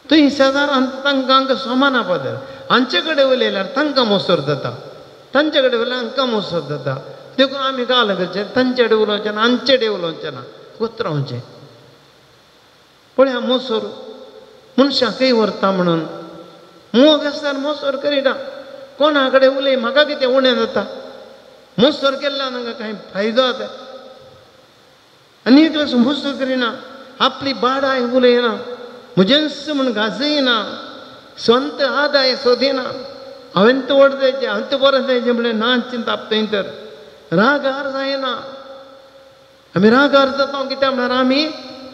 थंय शेजारान तांकां हांकां सोमाना पदर हांचे कडेन उलयल्यार तांकां मोसोर जाता तांचे कडेन उलयल्यार हांकां मोसोर जाता. देखून आमी काल करचें तांचे कडेन उलोवचें ना हांचे कडेन उलोवचें ना गोत्रावचें. पळया मोसोर मनशां खंय व्हरता म्हणून मोग आसल्यार मोसोर करिना. कोणा कडेन उलय म्हाका कितें उणें जाता मोसोर केल्ल्यान हांगा कांय फायदो जाता. आनी एकलो मोसोर करिना आपली बाडाय उलयना म्हजेंच म्हूण गाजयना स्वंत आदाय सोदिना हांवें तो व्हड जायचें हांवें तो बरें जायचें म्हणलें ना चिंताप थंय तर रागार जायना. आमी रागार जाता कित्याक म्हळ्यार आमी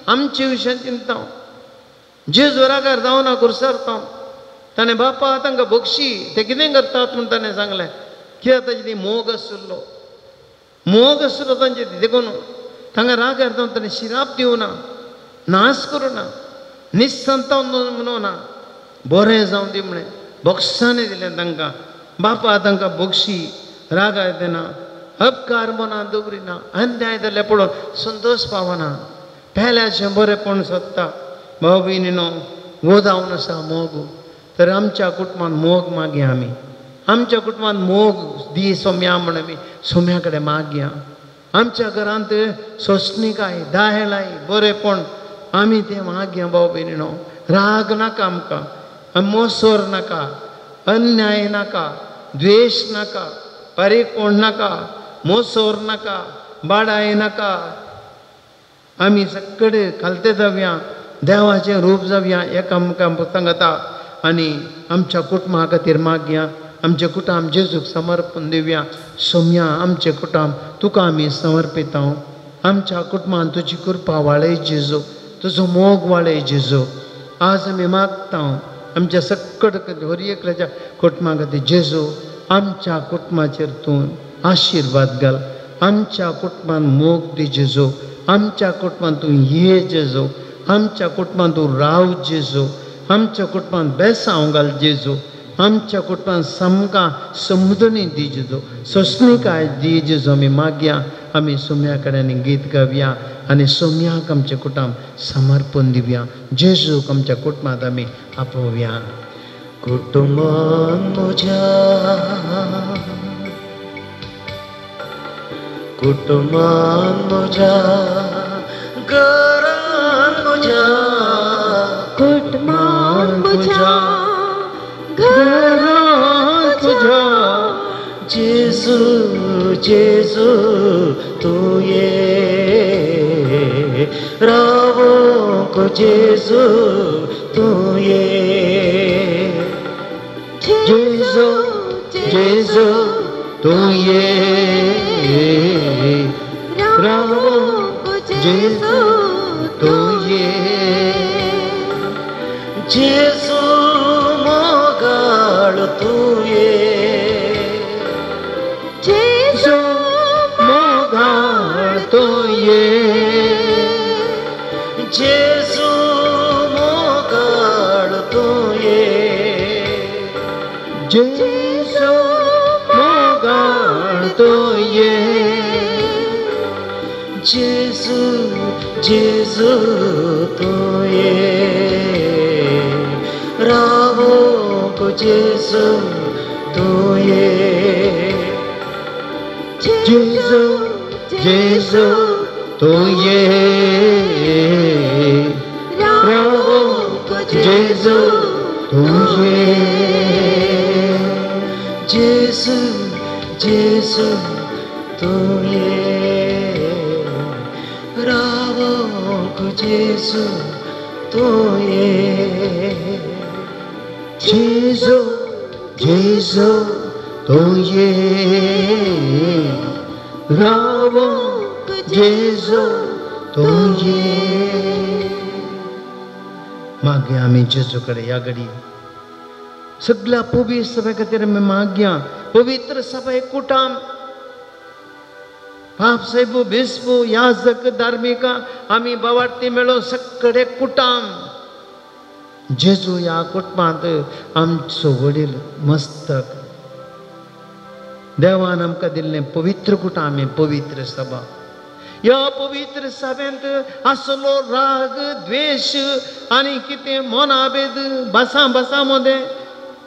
आमचे विशयान चिंता. जेजू रागार जावना कुर्सारता ताणें बापा तांकां बक्षी ते कितें करतात म्हूण ताणें सांगलें. कित्याक ताजी ती मोग आशिल्लो मोग आशिल्लो तांचे देखून तांकां रागार जावन ताणें शिराप दिवना नाश करुना निसंतान म्हणूं ना बरें जावं दी म्हणलें बक्षांनी दिलें तांकां. बापा तांकां बक्षी रागार दिना अपकार मनान दवरिना अन्याय जाल्यार पळोवन संतोश पावना पेल्याचें बरेंपण सोदता. भाव भयणीनो वो जावन आसा मोग. तर आमच्या कुटुंबान मोग मागया आमी आमच्या कुटुंबान मोग दी सोम्या म्हण आमी सोम्या कडेन मागया. आमच्या घरांत सोंसणीकाय दायलाय बरेंपण आमी तें मागया. भाव भयणीनो राग नाका आमकां मोसोर नाका अन्याय नाका द्वेश नाका बारीकपण नाका मोसोर नाका बाडाय नाका. आमी सगळे खालते जावया देवाचें रूप जावया एकामेकां सांगता आनी आमच्या कुटुंबा खातीर मागया. आमचें कुटुंब जेजूक समर्पण दिवया. सोम्या आमचें कुटुंब तुका आमी समर्पिता. आमच्या कुटुंबान तुजी कृपा वाळय जेजू तुजो मोग वाळय जेजू. आज आमी मागता आमच्या सकट हर एकल्याच्या कुटुंबा खातीर जेजू आमच्या कुटुंबाचेर तूं आशिर्वाद घाल. आमच्या कुटुंबान मोग दी जेजू आमच्या कुटुंबान तूं ये जेजू आमच्या कुटुंबान तूं राव जेजू आमच्या कुटुंबान बेसांव घाल जेजू आमच्या कुटुंबान सामकां समजणी दी जेजू, सोंसणीकाय दी जेजू. आमी मागया, आमी सोम्या कडेन गीत गावया आनी सोम्याक आमच्या कुटुंब समर्पण दिवया. जेजूक आमच्या कुटुंबांत आमी आपोवया.
कुटुंबान म्हज्या, कुटुंबान म्हज्या, घरान म्हज्या,
कुटुंबान म्हज्या, घरान तुझ्या,
जेजू जेजू तूं ये, रावोंक जेजू तूं ये,
जेजू जेजू तूं ये, रावोंक जेजू तूं ये,
जेजू मोगाळ तूं ये,
जेजू
मोगाळ तूं ये,
जेजू मोगाळ तूं ये,
जेजू मोगाळ तूं ये,
जेजू जेजू तूं ये, रावोंक जेजू तूं ये,
जेजू जेजू तूं ये,
रावोंक
जेजू तूं ये,
जेजू जेजू तूं ये, रावोंक जेजू तूं ये,
जेजू जेजू तूं ये, रावोंक जेजू तूं ये. मागया आमी जेजू कडेन ह्या घडी सगळ्या पवित्र सभे खातीर आमी मागया. पवित्र सभा कुटाम पाप साहेबू बिस्पू याजक धार्मिका आमी बावार्ती मेळो सगळे कुटाम जेजू ह्या कुटुंबांत आमचो वडील मस्तक देवान आमकां दिल्लें पवित्र कुटाम हें पवित्र सभा. ह्या पवित्र सभेंत आसलो राग द्वेश आनी कितें मनाभेद भासां भासां मदें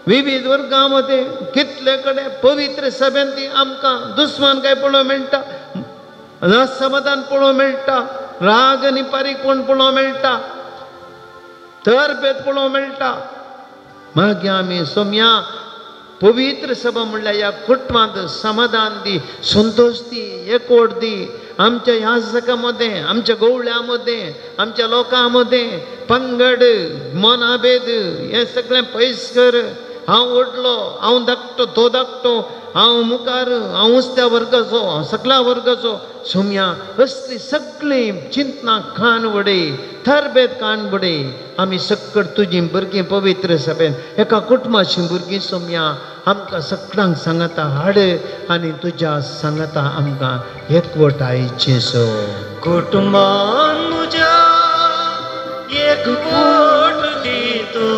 विविध वर्गां मदें कितले कडेन पवित्र सभेंत आमकां दुस्मान काय पळोवंक मेळटा, असमाधान पळोवंक मेळटा, राग आनी पारीकपण पळोवंक मेळटा, तरभेद पळोवंक मेळटा. मागीर आमी सोम्या पवित्र सभा म्हणल्यार ह्या कुटुंबांत समाधान दी, संतोश दी, एकवट दी. आमच्या याजकां मदें, आमच्या गवळ्यां मदें, आमच्या लोकां मदें पंगड मनाभेद हें सगळें पयस कर. हांव व्हडलो, हांव धाकटो, तो धाकटो, हांव मुखार, हांव उस्त्या वर्गाचो, हांव सगल्या वर्गाचो. सोम्या असली सगळीं चिंतनां खान वडय, थरभेद कान वडय. आमी सक्कड तुजीं भुरगीं पवित्र सभेन एका कुटुंबाचीं भुरगीं सोम्या आमकां सगळ्यांक सांगाता हाड आनी तुज्या सांगाता आमकां एकवटाय जेजू.
कुटुंबान म्हज्या एकवट दितो,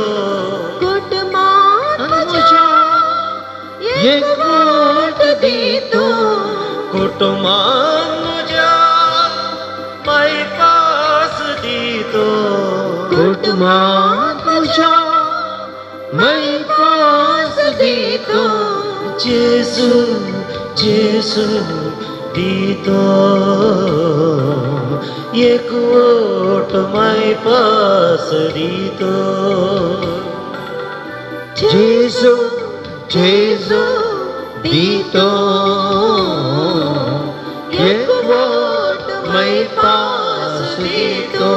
कुटुंबान म्हज्या एकवट दितो,
कुटुंबान म्हज्या मायपास दितो,
कुटुंबान म्हज्या मायपास दितो,
जेजू जेजू दितो, एकवट मायपास दितो,
जेजू जेजू दितो, एकवट मायपास दितो.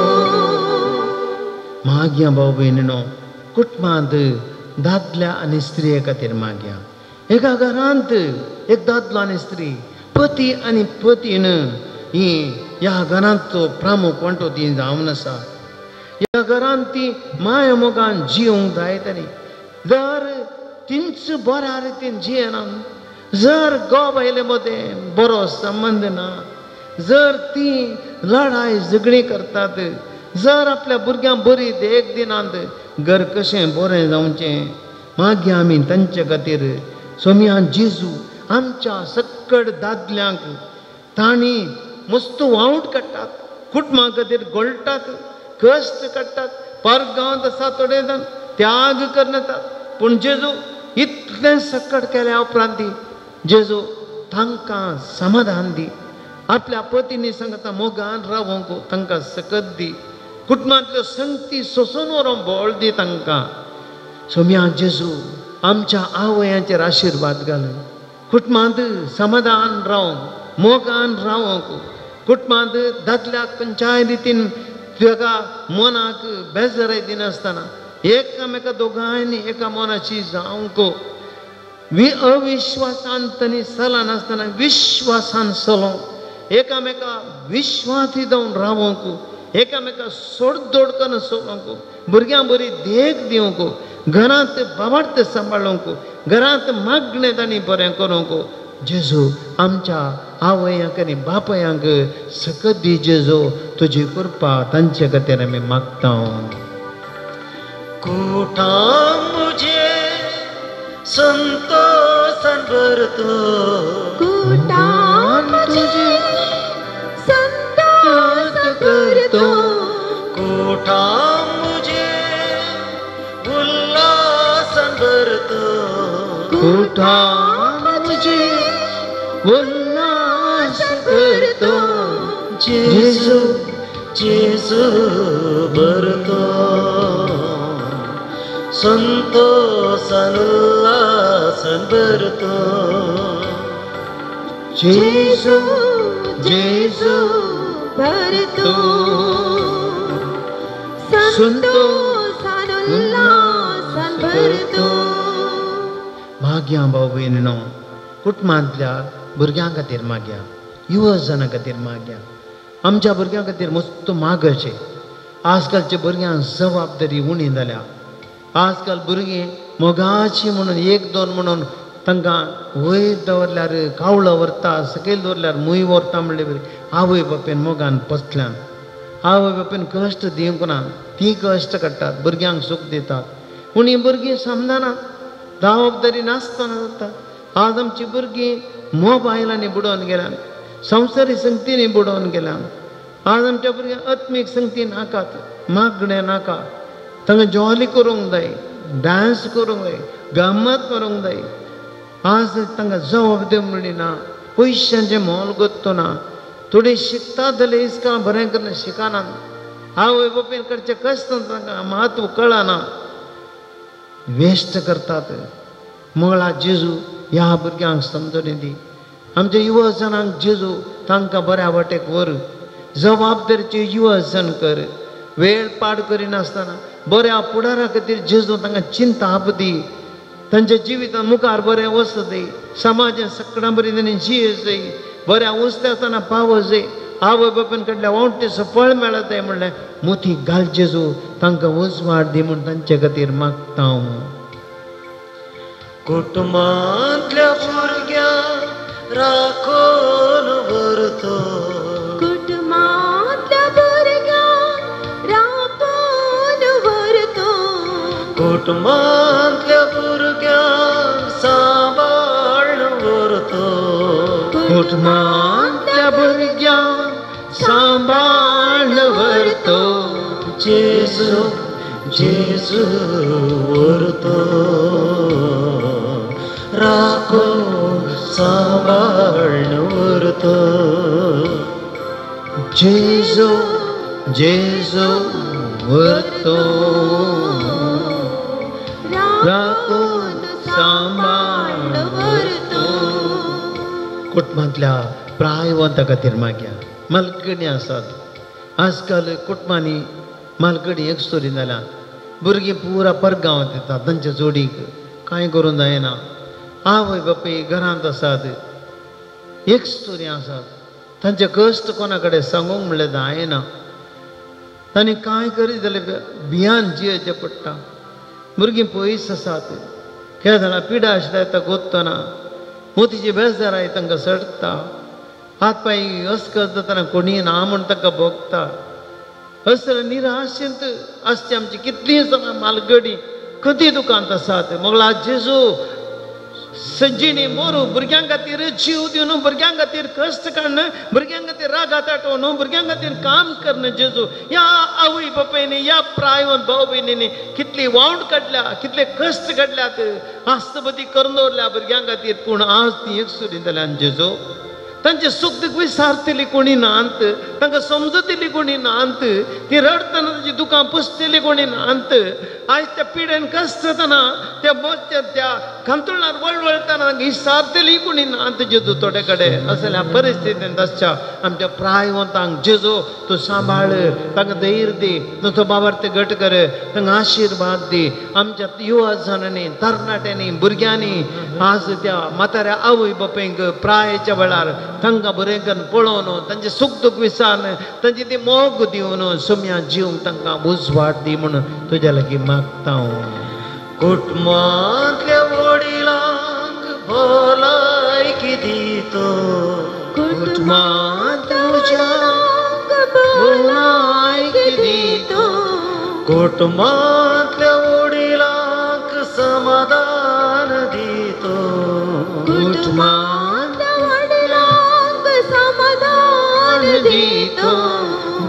मागया भाव भयणीनो, कुटुंबांत दादल्या आनी स्त्रिये खातीर मागया. एका घरांत एक दादलो आनी स्त्री, पती आनी पतीन ही ह्या घरांतलो प्रमुख वांटो ती जावन आसा. ह्या घरांत ती माया मोगान जिवंक जाय तरी जर तींच बऱ्या रितीन जियेना, जर घोव बायले मदें बरो संबंद ना, जर ती लढाय झगडीं करतात, जर आपल्या भुरग्यांक बरी देख दिनात, घर कशें बरें जावचें, मागीर आमी तांचे खातीर सोमया जेजू आमच्या सक्कड दादल्यांक तांणी मस्त वावट काडटात, कुटुंबा खातीर गोळटात, कश्ट काडटात, परगांवांत आसा थोडे जाण त्याग करनातात. पूण जेजू इतलें सक्कड केल्या उपरांत जेजू तांकां समाधान दी, आपल्या पतीनी सांगता मोगान रावोंक तांकां सकत दी, कुटुंबांतल्यो संगती सोंसून व्हरूंक बळ दी तांकां. सोम्या जेजू आमच्या आवयांचेर आशिर्वाद घाल, कुटुंबांत समाधान रावंक, मोगान रावंक, कुटुंबांत दादल्याक खंयच्याय रितीन ताका मनाक बेजाराय दिनासतना एकामेका दोगांयनी एका मनाची जावंक, अविश्वासान तांणी चलनासतना विश्वासान चलोवंक, एकामेका विश्वासी जावन रावंक, एकामेका सोडदोड करून चलोवंक, भुरग्यां बरी देख दिवंक, घरांत बाबार्थ सांबाळूंक, घरांत मागणें तांणी बरें करूंक. जेजू आमच्या आवयांक आनी बापायांक सकत दी जेजू, तुजी कृपा तांचे खातीर आमी मागता.
कुटां मुझे संतोषान भरतो,
कुटां मुझे संतोष भरतो,
कुटां मुझे उल्लासान भरतो,
कुटां मुझे उल्लास भरतो,
जेजू जेजू भरतो, संतोषान उल्लासान भरतो,
जेजू जेजू
भरतो, संतोषान उल्लासान भरतो.
मागया भाव भयणीनो, कुटुंबांतल्या भुरग्यां खातीर मागया, युवजनां खातीर मागया. आमच्या भुरग्यां खातीर मस्त मागचे. आजकालच्या भुरग्यांक जबाबदारी उणी जाल्या. आजकाल भुरगीं मोगाची म्हणून एक दोन म्हणून तांकां वयर दवरल्यार कावळो व्हरता, सकयल दवरल्यार मूय व्हरता म्हणले आवय बापायन मोगान पसल्यान, आवय बापायन कश्ट दिवंक ना, तीं कश्ट काडटात, भुरग्यांक सूख दितात. पूण हीं भुरगीं समजना, जबाबदारी नासतना जाता. आज आमची भुरगीं मोबायलांनी बुडोवन गेल्यान, संवसारी संगतींनी बुडोवन गेल्यान. आज आमच्या भुरग्यांक आत्मीक संगती नाकात, मागणें नाका, तांकां जॉली करूंक जाय, डांस करूंक जाय, गम्मत करूंक जाय. आज तांकां जबाबदारी म्हणली ना, पयशांचें मोल गोत्तो ना. थोडी शिकतात जाल्यार इस्काल बरें करून शिकनात, आवय बापायन करचें कश्ट तांकां म्हत्व कळना, वेस्ट करतात. मंगळा जेजू ह्या भुरग्यांक समजणी दी, आमच्या युवजनांक जेजू तांकां बऱ्या वाटेक व्हर, जबाबदारीचे युवजन कर, वेळ पाड करिनासतना बऱ्या फुडारा खातीर जेजू तांकां चिंता दी, तांच्या जिवितांत मुखार बरें वचत दी, समाजान सगळ्यां बरी तांणी जिये जाय, बऱ्या उस्त्या आसतना पावो जाय, आवय बापायन कडल्या वावटेचो फळ मेळत जाय म्हणलें मोती घाल जेजू, तांकां उजवाड दी म्हूण तांचे खातीर मागता हांव.
कुटुंबांतल्या भुरग्यांक राखून व्हरतो,
कुटुंबांतल्या भुरग्यांक राखून व्हरतो,
कुटुंबांतल्या भुरग्यांक सांबाळून व्हरतो,
कुटुंबांतल्या भुरग्यांक सांबाळून व्हरतो,
जेजू जेजू व्हरतो, राखून सांबाळून व्हरतो,
जेजू जेजू व्हरतो, राखून सांबाळून व्हरतो. कुटुंबांतल्या प्रायवंता खातीर मागया. मालकणी आसात आजकाल कुटुंबांनी मालकणी एक स्टोरी जाल्या, भुरगीं पुरा परगांवांत येतात, तांच्या जोडीक कांय करूंक जायना, आवय बापूय घरांत आसात, एक स्टोरी आसात, तांचे कश्ट कोणा कडेन सांगूंक म्हणल्यार जायना. तांणी कांय करीत जाल्यार भियान जियेवचें पडटा. भुरगीं पयस आसात, केदळां पिडा आशिल्ल्या येता गोत्तना मोतीची बेजाराय तांकां सडटा, हात पांय अस्कत जातना कोणीय ना म्हूण तांकां भोगता. असले निराशेंत आसची आमची कितलीं जाणां मालगडी कदी दुकांत आसात मोगला जेजू सज्जिणी मोरू भुरग्यां खातीर जीव दिवन भुरग्यां खातीर कश्ट काडून भुरग्यां खातीर रागात आटोवन भुरग्यां खातीर काम करून जेजू ह्या आवय बापायनी ह्या प्रायवंत भाव भयणींनी कितली वावण काडल्या कितले कश्ट काडल्यात आस्तबती करून दवरल्या भुरग्यां खातीर पूण आज ती एकसुरी जाल्यान जेजू तांचे सुख दुख विसारतली कोणी नात तांकां समजतली कोणी नात ती रडटना तांची दुकां पुसतली कोणी नात आयज त्या पिडेन कश्ट जातना त्या मोच्या त्या कांतुळार वळवळटना विसारतली कोणी नात जेजू थोडे कडेन असल्या परिस्थितींत आसच्या आमच्या प्रायवंतांक जेजू तूं सांबाळ तांकां धैर्य दी तुजो बाबार ते घट कर तांकां आशिर्वाद दी आमच्या युवा जाणांनी तरणाट्यांनी भुरग्यांनी आज त्या म्हाताऱ्या आवय बापायंक प्रायच्या वेळार तांकां बरें करून पळोवन तांचे सुख दुख विसारून तांची ती मोग दिवन सोम्या जीव तांकां उजवाड दी म्हूण तुज्या लागीं मागता हांव.
कुटुंबांतल्या वडिलांक भलायकी दितो
कुटुंबांत भलायकी दितो
कुटुंबांतल्या वडिलांक समाधान दितो
कुटुंबांत
समाधान दितो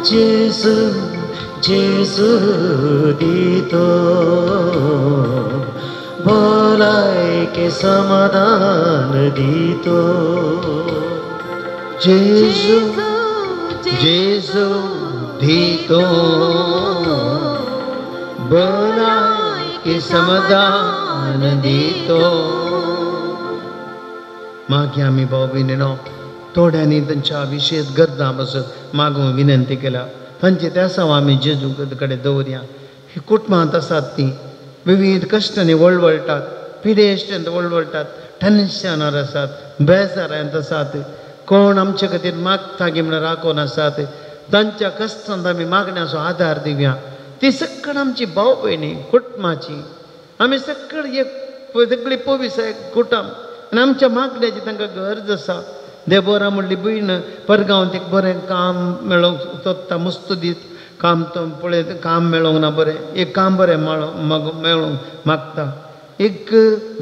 जेजू जेजू दितो भलायके समाधान दितो
जेजू जेजू दितो भलायके समाधान दितो. मागीर आमी भाव भयणीनो थोड्यांनी तांच्या विशेष गरजां पासत मागूंक विनंती केल्या तांचे त्या साव आमी जेजू कडेन दवरया. ही कुटुंबांत आसात ती विविध कश्टांनी वळवळटात पिडेश्टांत वळवळटात टेन्शनार आसात बेजारांत आसात कोण आमचे खातीर मागता गी म्हणून राखून आसात तांच्या कश्टांत आमी मागण्याचो आदार दिवया. ती सगळी आमची भाव भयणी कुटुंबाची आमी सगळी एक सगळी पोवीस एक कुटुंब आनी आमच्या मागण्याची तांकां गरज आसा. देबोरा म्हणली भयण परगांवांत एक बरें काम मेळोवंक सोदता मस्त दीत काम तो पळयत काम मेळोंक ना बरें एक काम बरें मेळोवंक मागता. एक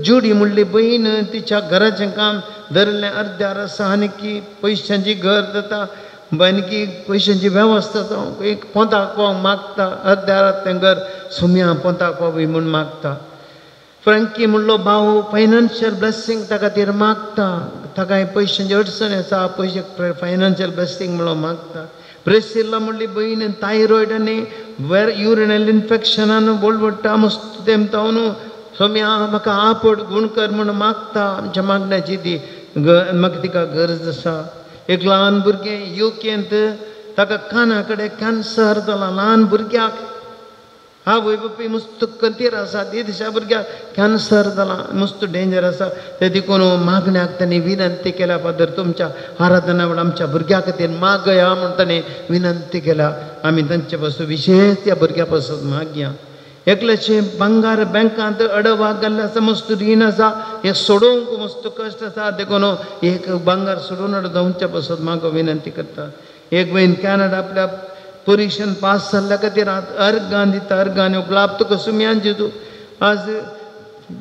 जुडी म्हणली भयण तिच्या घराचें काम धरलें अर्द्यार आसा आनी की पयशांची गरज जाता आनी की पयशांची वेवस्था जावंक एक पोंताक पावंक मागता अर्द्यार तें घर सुम्या पोंताक पावय म्हूण मागता. फ्रँकी म्हणलो भाव फायनान्शियल ब्लेसींग त्या खातीर मागता ताका पयशांची अडचण आसा पयशे फायनान्शियल ब्लेसींग म्हणून मागता. प्रेसिल्ला म्हणली भयण थायरॉयड आनी वेर युरिनल इन्फेक्शनान वळवळटा मस्त तेमता न्हू सोम्या म्हाका आपड गूण कर म्हूण मागता. आमच्या मागण्याची ती म्हाका तिका गरज आसा. एक ल्हान भुरगें युकेंत ताका काना कडेन कॅन्सर जाला ल्हान भुरग्याक आवय बापूय मस्त कंतीर आसा ती दिसा भुरग्याक कॅन्सर जाला मस्त डेंजर आसा ते देखून मागण्याक तांणी विनंती केल्या फादर तुमच्या आराधना वेळार आमच्या भुरग्या खातीर मागया म्हूण तांणी विनंती केल्या. आमी तांचे पासून विशेष त्या भुरग्या पासून मागया. एकल्याचे भांगार बँकांत अडवाक घाल्लें आसा मस्त रीण आसा हें सोडोवंक मस्त कश्ट आसा देखून एक भांगार सोडून हाडून पासून मागो विनंती करता. एक भयण कॅनडा आपल्या परिक्षण पास जाल्ल्या खातीर अर्गान दिता अर्गान गुलाब तुका सुम्यान जेजू आज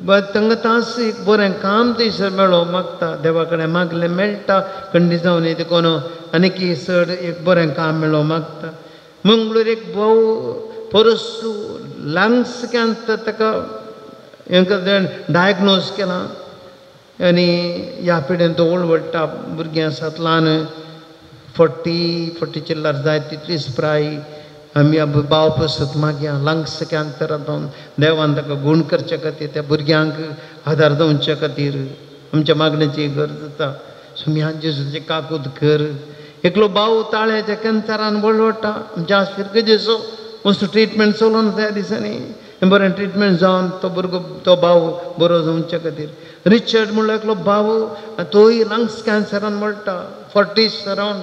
तांकां तास एक बरें काम थंयसर मेळो मागता देवा कडेन मागलें मेळटा खंडी जावन देखून आनी की चड एक बरें काम मेळो मागता. मंगळूर एक भोव परसू लंग्स कॅन्सर ताका हें डायग्नोज केलां आनी ह्या पिडेन तो वळवळटा भुरगीं आसात ल्हान 40 चिल्लर जाय तितलीच प्राय आमी भाव पसत मागया लंग्स कॅन्सरांत देवान ताका गूण करचे खातीर त्या भुरग्यांक आदार दिवचे खातीर आमच्या मागण्याची गरज आसा. सुम्या जेजूचे काकूत कर. एकलो भाव ताळ्याच्या कॅन्सरान वळवळटा आमच्या आसफिर जेजू मस्त ट्रिटमेंट चलोवन त्या दिसांनी बरें ट्रिटमेंट जावन तो भुरगो तो भाव बरो जावचे खातीर. रिचर्ड म्हणलो एकलो भाव तोय लंग्स कॅन्सरान मळटा 40 अरावंड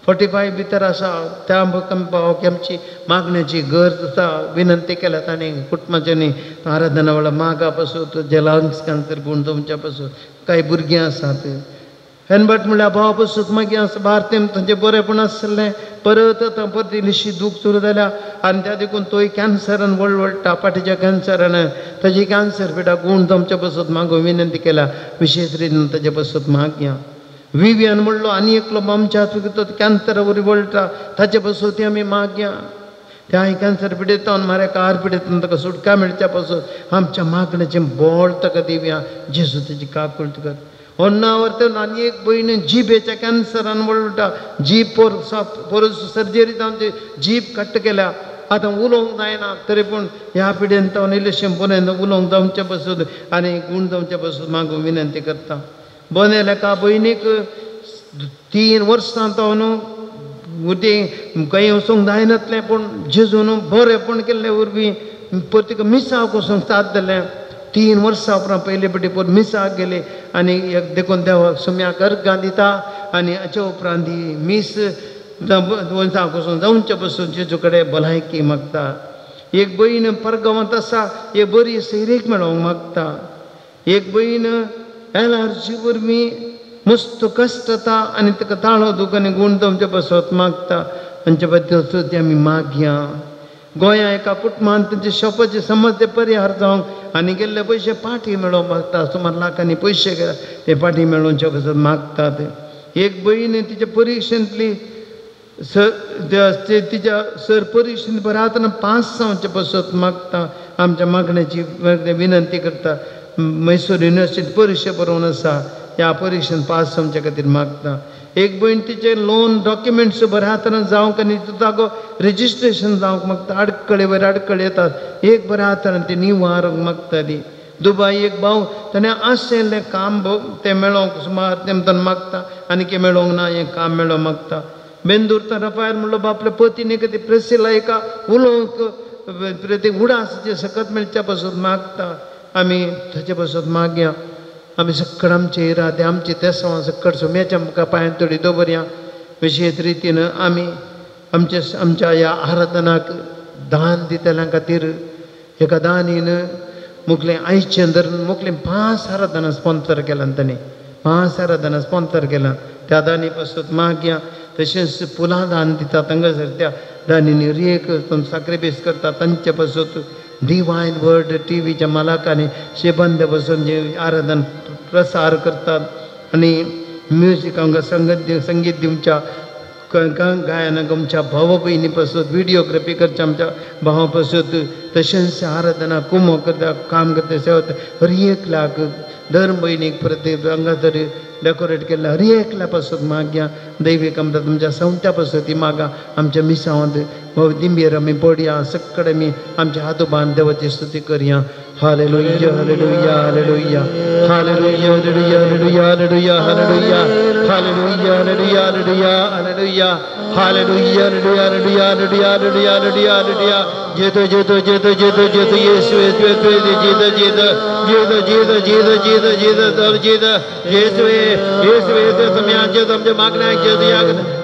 45 भितर आसा त्या भावाक आमची मागण्याची गरज आसा. विनंती केल्या ताणें कुटुंबाच्यांनी आराधना वेळार मागा पासून तुजे लंग्स कॅन्सर गूण तुमच्या पासून कांय भुरगीं आसात. हेनबाट म्हणल्यार भावा पसून मागीर सुमार तेम तांचें बरेंपण आसलें परत आतां परत इल्लीशी दूख सुरू जाल्या आनी त्या देखून तोय कॅन्सरान वळवळटा पाटीच्या कॅन्सरान ताजी कॅन्सर पिडा गूण आमच्या पसून मागूं विनंती केल्या विशेश रितीन ताजे पसून मागया. विवियन म्हणलो आनी एकलो आमच्या तो कॅन्सरा वरी वळटा ताचे पसून ती आमी मागया. त्या कॅन्सर पिडेतान मारे कार पिडेतान ताका सुटका मेळच्या पासून आमच्या मागण्याचें बोळ ताका दिवया जेजू तेजी काकुळट कर. होन्नावर आनी एक भयण जिबेच्या कॅन्सरान वळटा जीब पोर सर्जरी जावन ती जीब कट केल्या आतां उलोवंक जायना तरी पूण ह्या पिडेन तो इल्लेशें बोनेन उलोवंक जावचे पासून आनी गूण जावचे पासून मागूं विनंती करता. बोनेल एका भयणीक 3 वर्सां तो न्हू उदें खंय वचूंक जायनातलें पूण जेजून बरेंपण केल्लें वरवीं परत तिका मिसाक वचूंक साथ दिलें. 3 वर्सां उपरांत पयले फावटी परत मिसाक गेले आनी एक देखून देवाक सुम्याक अर्गां दिता आनी हाचे उपरांत ही मीस वचाक वचून जावचे पसून जेजू कडेन भलायकी मागता. एक भयण परगांवांत आसा एक बरी सैरीक मेळोवंक मागता. एक भयण एलर्जी वरवीं मस्त कश्ट जाता आनी ताका ताळो दूख आनी गूण तुमचे पासत मागता. तांचे बद्दल ती आमी मागया. गोंया एका कुटुंबान तांचे शॉपाचे समस्ये परिहार जावंक आनी गेल्ले पयशे पाटी मेळोवंक मागता. सुमार लाखांनी पयशे गेले ते पाटी मेळोवचे पासत मागतात. एक भयण तिच्या परिक्षेंतली तिच्या सर परिक्षेंत बऱ्या पास जावचे पासत मागता. आमच्या मागण्याची विनंती करता. मैसूर युनिवर्सिटी परिक्षा बरोवन आसा ह्या परिक्षेंत पास जावचे खातीर मागता. एक भयण तिचें लोन डॉक्युमेंट्स बऱ्या हातान जावंक आनी जागो रजिस्ट्रेशन जावंक मागता. आडखळे वयर आडखळे येतात एक बऱ्या हातान ती निवारूंक मागताली. दुबाय एक भाव ताणें आशिल्लें काम तें मेळोवंक सुमार तेमतान मागता आनी की मेळोवंक ना हें काम मेळोवंक मागता. बेंदूर तर रफायल म्हणलो बापले पतीन ती प्रेसिला एका उलोवंक ते उडासाचें सकत मेळच्या पासून मागता. आमी ताचे पासून मागया. आमी सक्कड आमचे इरादे आमचे तेसांव सक्कड सोम्याच्या मुखार पांयां तोडी दवरया. विशेश रितीन आमी आमच्या आमच्या ह्या आराधनाक दान दितल्या खातीर एका दानीन मुखलें आयचें धरून मुखलें 5 आराधना स्पॉन्सर केलां ताणें 5 आराधना स्पॉन्सर केलां त्या दानी पासून मागया. तशेंच फुलां दान दितात हांगासर त्या दानींनी रेक साक्रिफायस करता तांचे पासून डिवायन वर्ड टीव्हीच्या मालकांनी शेबंद बसून जे आराधन प्रसार करतात आनी म्युजीक हांगा संगीत दिवच्या गायनाक आमच्या भाव भयणी पासून व्हिडियोग्राफी करच्या आमच्या भावा पासून तशेंच आराधना कुमो करता काम करता सेवा हर एकल्याक धर्म भयणीक परत हांगा तरी डेकोरेट केल्ल्या हर एकल्या पासून मागया. दैवीक आमकां तुमच्या संवत्या पासून ती मागा. आमच्या मिसांवांत दिंबेर आमी पडया सक्कडे आमी आमच्या हातोबान देवाची स्तुती करया. Hallelujah hallelujah hallelujah hallelujah hallelujah hallelujah hallelujah hallelujah hallelujah hallelujah hallelujah hallelujah hallelujah hallelujah hallelujah hallelujah hallelujah. जेतो जेतो जेतो जेतो जेतो येशू येशू येशू जेतो जेतो जेतो जेतो जेतो जेतो जेतो जेतो येशू येशू येशू सम्या जेतो आमच्या मागण्याक जेतो या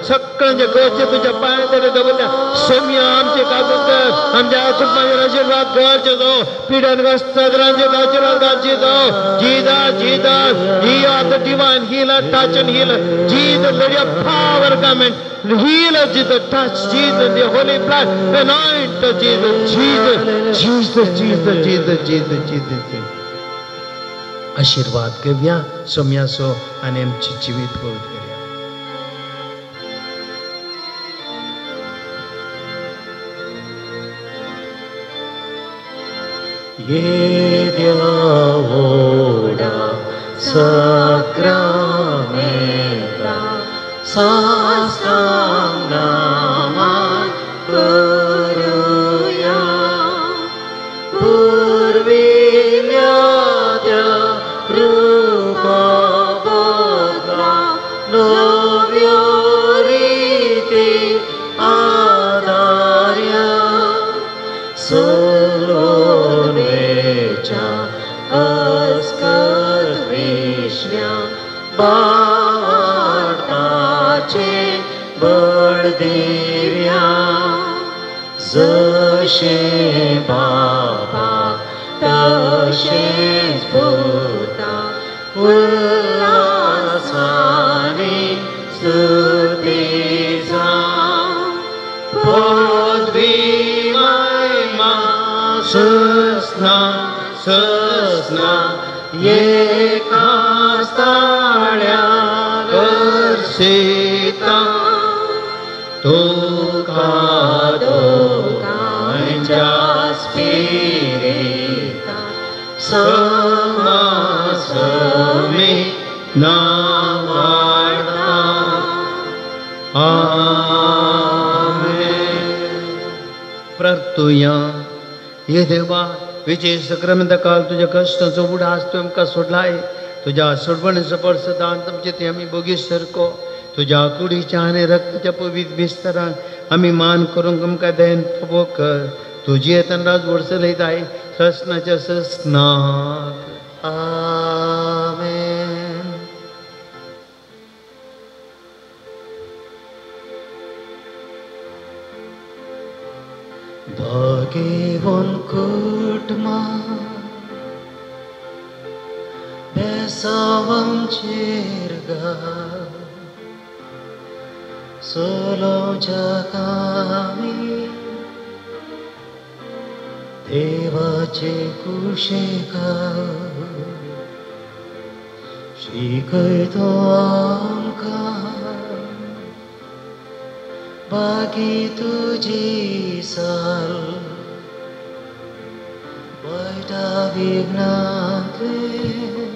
सगळ्यांच्या गरजे तुझ्या पांया तरी दवरल्या. सम्या आमचे कागद आमच्या कुटुंबाचेर आशीर्वाद कर जेतो पिड्यान आशीर्वाद जेतो. Jesus Jesus you are the divine healer, touch and healer. Jesus, let your power come and heal us, Jesus. Touch Jesus, the holy blood, anoint us, Jesus, Jesus, Jesus, Jesus, Jesus, Jesus, Jesus. आशीर्वाद घेवया सोम्यासो आनी आमचे जिवीत पवित्र करया.
येद्या व्हडा साक्रामेंता साष्टांग नमन करुया. पुर्विल्ल्या त्या रुपा बदला नव्यो रिती आदार्या. सलोनेच्या अस्कत विश्व्या बावटाचे बळ दिव्या. जशें बाबा तशेंच पुता उल्हासान
मायमा ससना ससना एका स्थाळ्या वर्षिता तुका दोगांच्या स्पिरिता समासमे नावाडता. आमेन. प्रार्थुया. हे देवा, विजय सक्रमेंत काल तुज्या कश्टांचो उडास तुवें आमकां सोडलाय. तुज्या सोडवणेचो परसदान तुमचे ते आमी बोगीस सारको तुज्या कुडीच्या आनी रक्ताच्या पवित्र विस्तारान आमी मान करूंक आमकां दयेन फावो कर. तुजी येतान राज वर्सलयताय ससनाच्या ससनाक.
आमेन. भागेवन कुटमा बेसावांचेर गा सोलोच्या कामी देवाचे कुशेका शिकयतो आमकां बागी तुजी साल वायटा विघ्नांतले